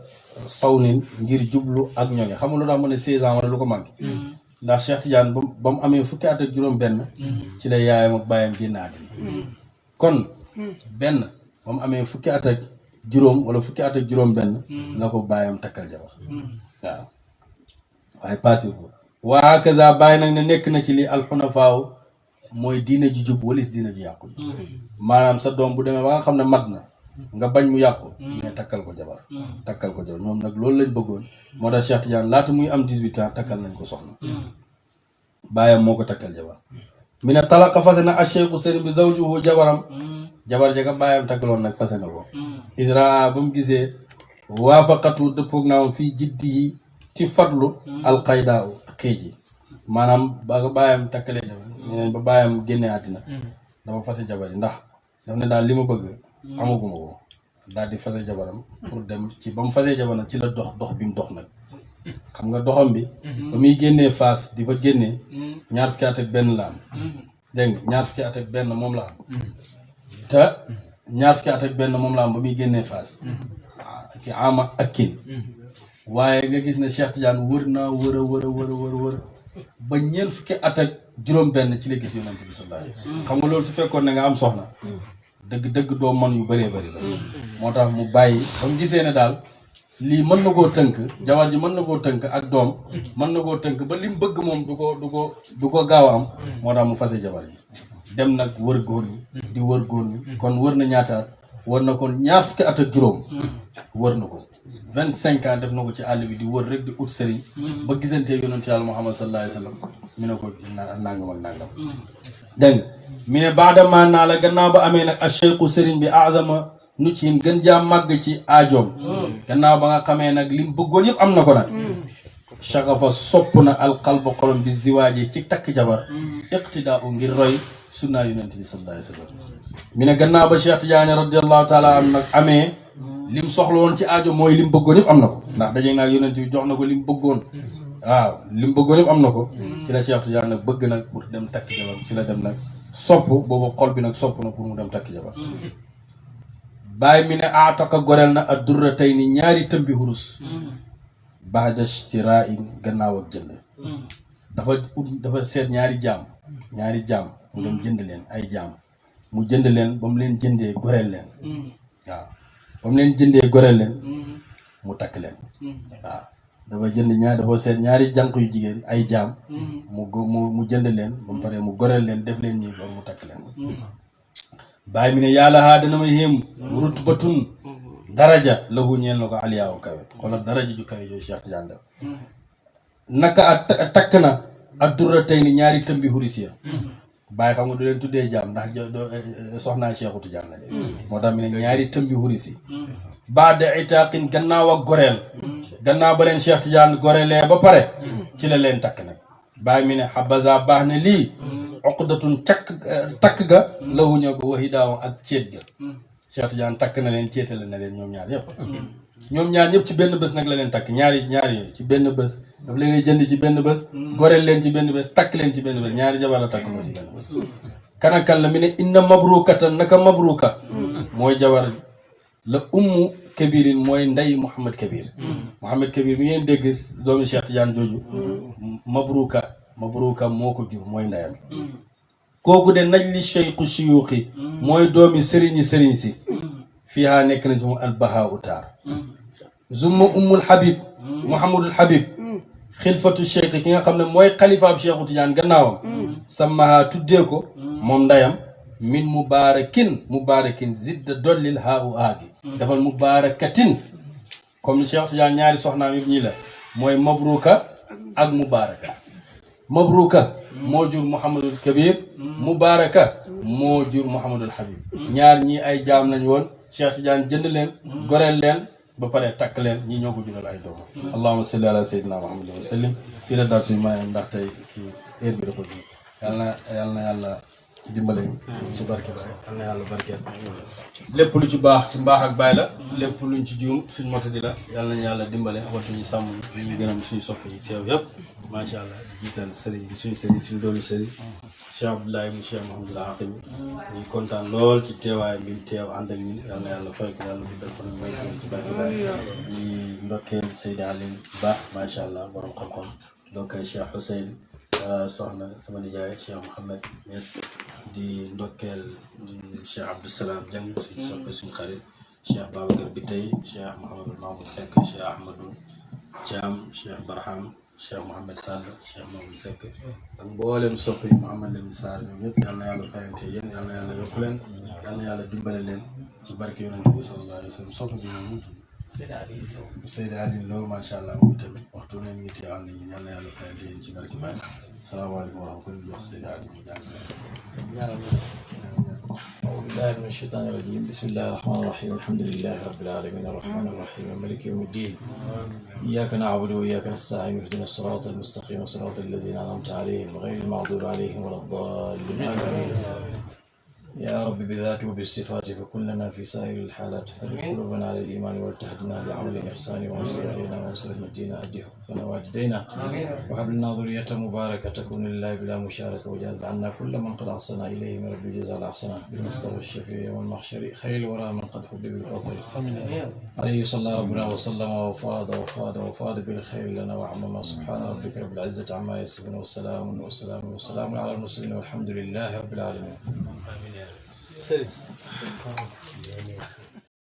sawnin ngir jublu ak ñoŋe xam nga lu tax mu ne 16 ans wala lu ko manqué ndax Cheikh Tidiane ba mu amee fukki at ak juróom benn ci la yaayam ak baayam génn àddina kon benn ba mu amee fukki at ak juróom wala fukki at ak juróom benn la ko baayam takkal jabar waaw waaye passé ko waa hakaza bàyyi nag ne nekk na ci li alxunafaaw mooy diine ju jub walis diine ju yàqu maanaam sa doom bu demee ba nga xam ne mat na nga bañ mu yàqu ñu ne takkal ko jabar ñoom nag loolu lañ bëggoon moo tax Cheikh Tidiane laata muy am 18 ans takkal nañ ko soxna baayam moo ko takkal jabar mi ne talaqa fase na acheikhu sëriñ bi zawjuhu jabaram jabar ja ka baayam takkaloon nag fase na ko isra ba mu gisee waafaqatu dëppoog naam fii jiddi yi ci farlu alqayda xëej yi maanaam ba ko baayam takkalee jabar ñeneen ba baayam génnee àddina dafa fase jabar yi ndax daf ne daal li ma bëgg amaguma ko daal di fase jabaram pour dem ci ba mu fasee jabaram ci la dox bi mu dox nag xam nga doxam bi ba muy génnee Fass di fa génnee ñaar fukki at ak benn la am dégg nga ñaar fukki at ak benn moom la am te ñaar fukki at ak benn moom la am ba muy génnee Fass ki ama ak kin waaye nga gis ne Cheikh Tidiane wër naa wër ba ñeent fukki at ak juróom benn ci la gis yonent bi sallallahu alayhi wasallam xam nga loolu su fekkoon ne nga am soxna dëgg doo man yu bëree bëri la moo tax mu bàyyi ba mu gisee ne daal lii mën na koo tënk jabar ji mën na koo tënk ak doom mën na koo tënk ba li mu bëgg moom du ko gaaw a am moo tax mu fase jabar ji dem nag wër góor ñi di wër góor ñi kon wër na ñaata at wër na kon ñaar fukki at ak juróom wër na ko 25 ans def na ko ci àll bi di wër rek di ut sëriñ ba gisantee yonent yàlla Muhammad sallallahu alayhi wa sallam mi ne ko nangam ak nangam dégg nga mi ne baadama naa la gannaaw ba amee nag a cheikhu sëriñ bi aadama nu ci gën jaa màgg ci aajoom gannaaw ba nga xamee nag li mu bëggoon yëpp am na ko nag shagafa sopp na alqalba xolom bi ziwaaji ci takk jabar iqtidaa u ngir roy sunnaa yonent bi sallallahu alayhi wa sallam mi ne gannaaw ba Cheikh Tidiane radiyallahu taala am nag amee lim soxla woon ci aajo mooy lim bëggoon yëpp am na ko ndax daje naa yonent bi jox na ko lim bëggoon waaw lim bëggoon yëpp am na ko ci la Cheikh Tidiane nag bëgg nag pour dem takk jabar ci la dem nag sopp boobu xol bi nag sopp na pour mu dem takk jabar bàyyi mi ne aataqa goreel na ak durra tey ni ñaari tëmbi hurus baada shtira'in gannaaw ak jënd dafa seet ñaari jaam mu dem jënd leen ay jaam mu jënd leen ba mu leen jëndee goreel leen waaw ba mu leen jëndee goreel leen mu takk leen waaw dafa seet ñaari jànq yu jigéen ay jaam mu jënd leen ba mu paree mu goreel leen def leen ñii loolu mu takk leen bàyyi mi ne yàlla haa dana ma yéem rutbatun daraja lahu ñeel na ko aliyaaw kawe xoolal daraja ju kawe yooyu Cheikh Tidiane def naka ak takk na ak durra tey ni ñaari tëmbi hurisiya bàyyi xam nga du leen tuddee jaam ndax soxnaa Cheikhu Tidiane la moo tax mi ne ñaari tëmbi hurisi baada itaaqin gannaaw ak goreel gannaaw ba leen Cheikh Tidiane goreelee ba pare ci la leen takk nag bàyyi mi ne habaza baax ne lii uqdatun takk ga lahu ñëw ko waxi daaw ak céet ga Cheikh Tidiane takk na leen céetale na leen ñoom ñaar ñëpp ci benn bés nag la leen takk ñaari yooyu ci benn bés daf leen jënd ci benn bés goreel leen ci benn bés takk leen ci benn bés ñaari jabar la takk moo ci benn bés kanakan la mi ne inna mabrukatan naka mabruka mooy jabar la ummu kabirin mooy ndey Mouhamed Kabir bi ngeen dégg doomu Cheikh Tidiane jooju mabruka moo ko jur mooy ndeyam kooku de naj li cheikhu siyuuxi mooy doomi sëriñ si fiihaa nekk na ci moom albahaa utaar zumma ummul habib Mouhamadul Habib xilfatu cheikh ki nga xam ne mooy xalifaab Cheikhu Tidiane gannaawam sammahaa tuddee ko moom ndeyam min mubaarakin zidda dollil haa u aagi dafal mubaarakatin comme Cheikh Tidiane ñaari soxnaam yëpp ñii la mooy mabruka ak mabruka moo jur Mouhamadul Kabir mubaaraka moo jur Mouhamadul Habib ñaar ñii ay jaam lañ woon Cheikh Tidiane jënd leen goreel leen ba pare takk leen ñii ñoo ko jural ay doomam allahumma salli ala sayyidina Muhammadin wa sallim fii la daal suñu maayam ndax tey kii heure bi dafa ji yàlla na yàlla dimbale ci barke Baay yàlla na yàlla barkeel lépp lu ci baax ci mbaax ak baay la lépp luñ ci juum suñ matadi la yàlla nañu yàlla dimbale watuñu sàmm ñu gënam suñu sopp yi teew yëpp macha allah jiital sëriñ bi suñu doomu sëriñ Cheikh Abdoulaye mu Cheikh Mouhamadul Aqib ñu kontaan lool ci teewaay bi mu teew ànd ak ñun yal na yàlla fay ko yàlla bu def fan may ci barke Baay ñi ndokkeel Seydi Aline Ba macha allah borom xam-xam ndokkeel Cheikh Hussein soxna sama nijaay Cheikh Mouhamed Niass di ndokkeel Cheikh Abdousalam Dieng suñu soppe suñu xarit Cheikh Babacar Bitey Cheikh Mouhamadul Mamoud Seck Cheikh Ahmadou Thiam Cheikh Barham Cheikh Mouhamed Sall Cheikh Mamadou Seck ak mboolem soppi Mouhamed Lamine Sarr ñoom ñëpp yal na yàlla fayante yéen yal na yàlla yokk leen yal na yàlla dimbale leen ci barke yonent bi sallallahu alayhi wa sallam soppi bi moom mu tudd Seydi Aziz Lo macha allah moom tamit waxtu ne ngi teew ànd ñi yal na yàlla fayante yéen ci barke Baye salaamaaleykum wa rahmatulah jox Seydi Aziz mu jàng أعوذ بالله من الشيطان الرجيم بسم الله الرحمن الرحيم الحمد لله رب العالمين الرحمن الرحيم مالك يوم الدين إياك نعبد وإياك نستعين اهدنا الصراط المستقيم صراط الذين أنعمت عليهم غير المغضوب عليهم ولا الضالين آمين يا رب بذاته وبالصفات فكلنا في سائر الحالات فرق قلوبنا على الإيمان والتهدنا لعمل الإحسان وانصر علينا وانصر مدينا أدي حقنا واجدينا وهب لنا ذرية مباركة تكون لله بلا مشاركة وجاز عنا كل من قد أحسن إليه من رب الجزاء الأحسن بالمصطفى الشفيع يوم المحشر خير الورى من قد حب بالكوثر عليه صلى ربنا وسلم وفاض بالخير لنا وعمما سبحان ربك رب العزة عما يصفون وسلام على المرسلين والحمد لله رب العالمين.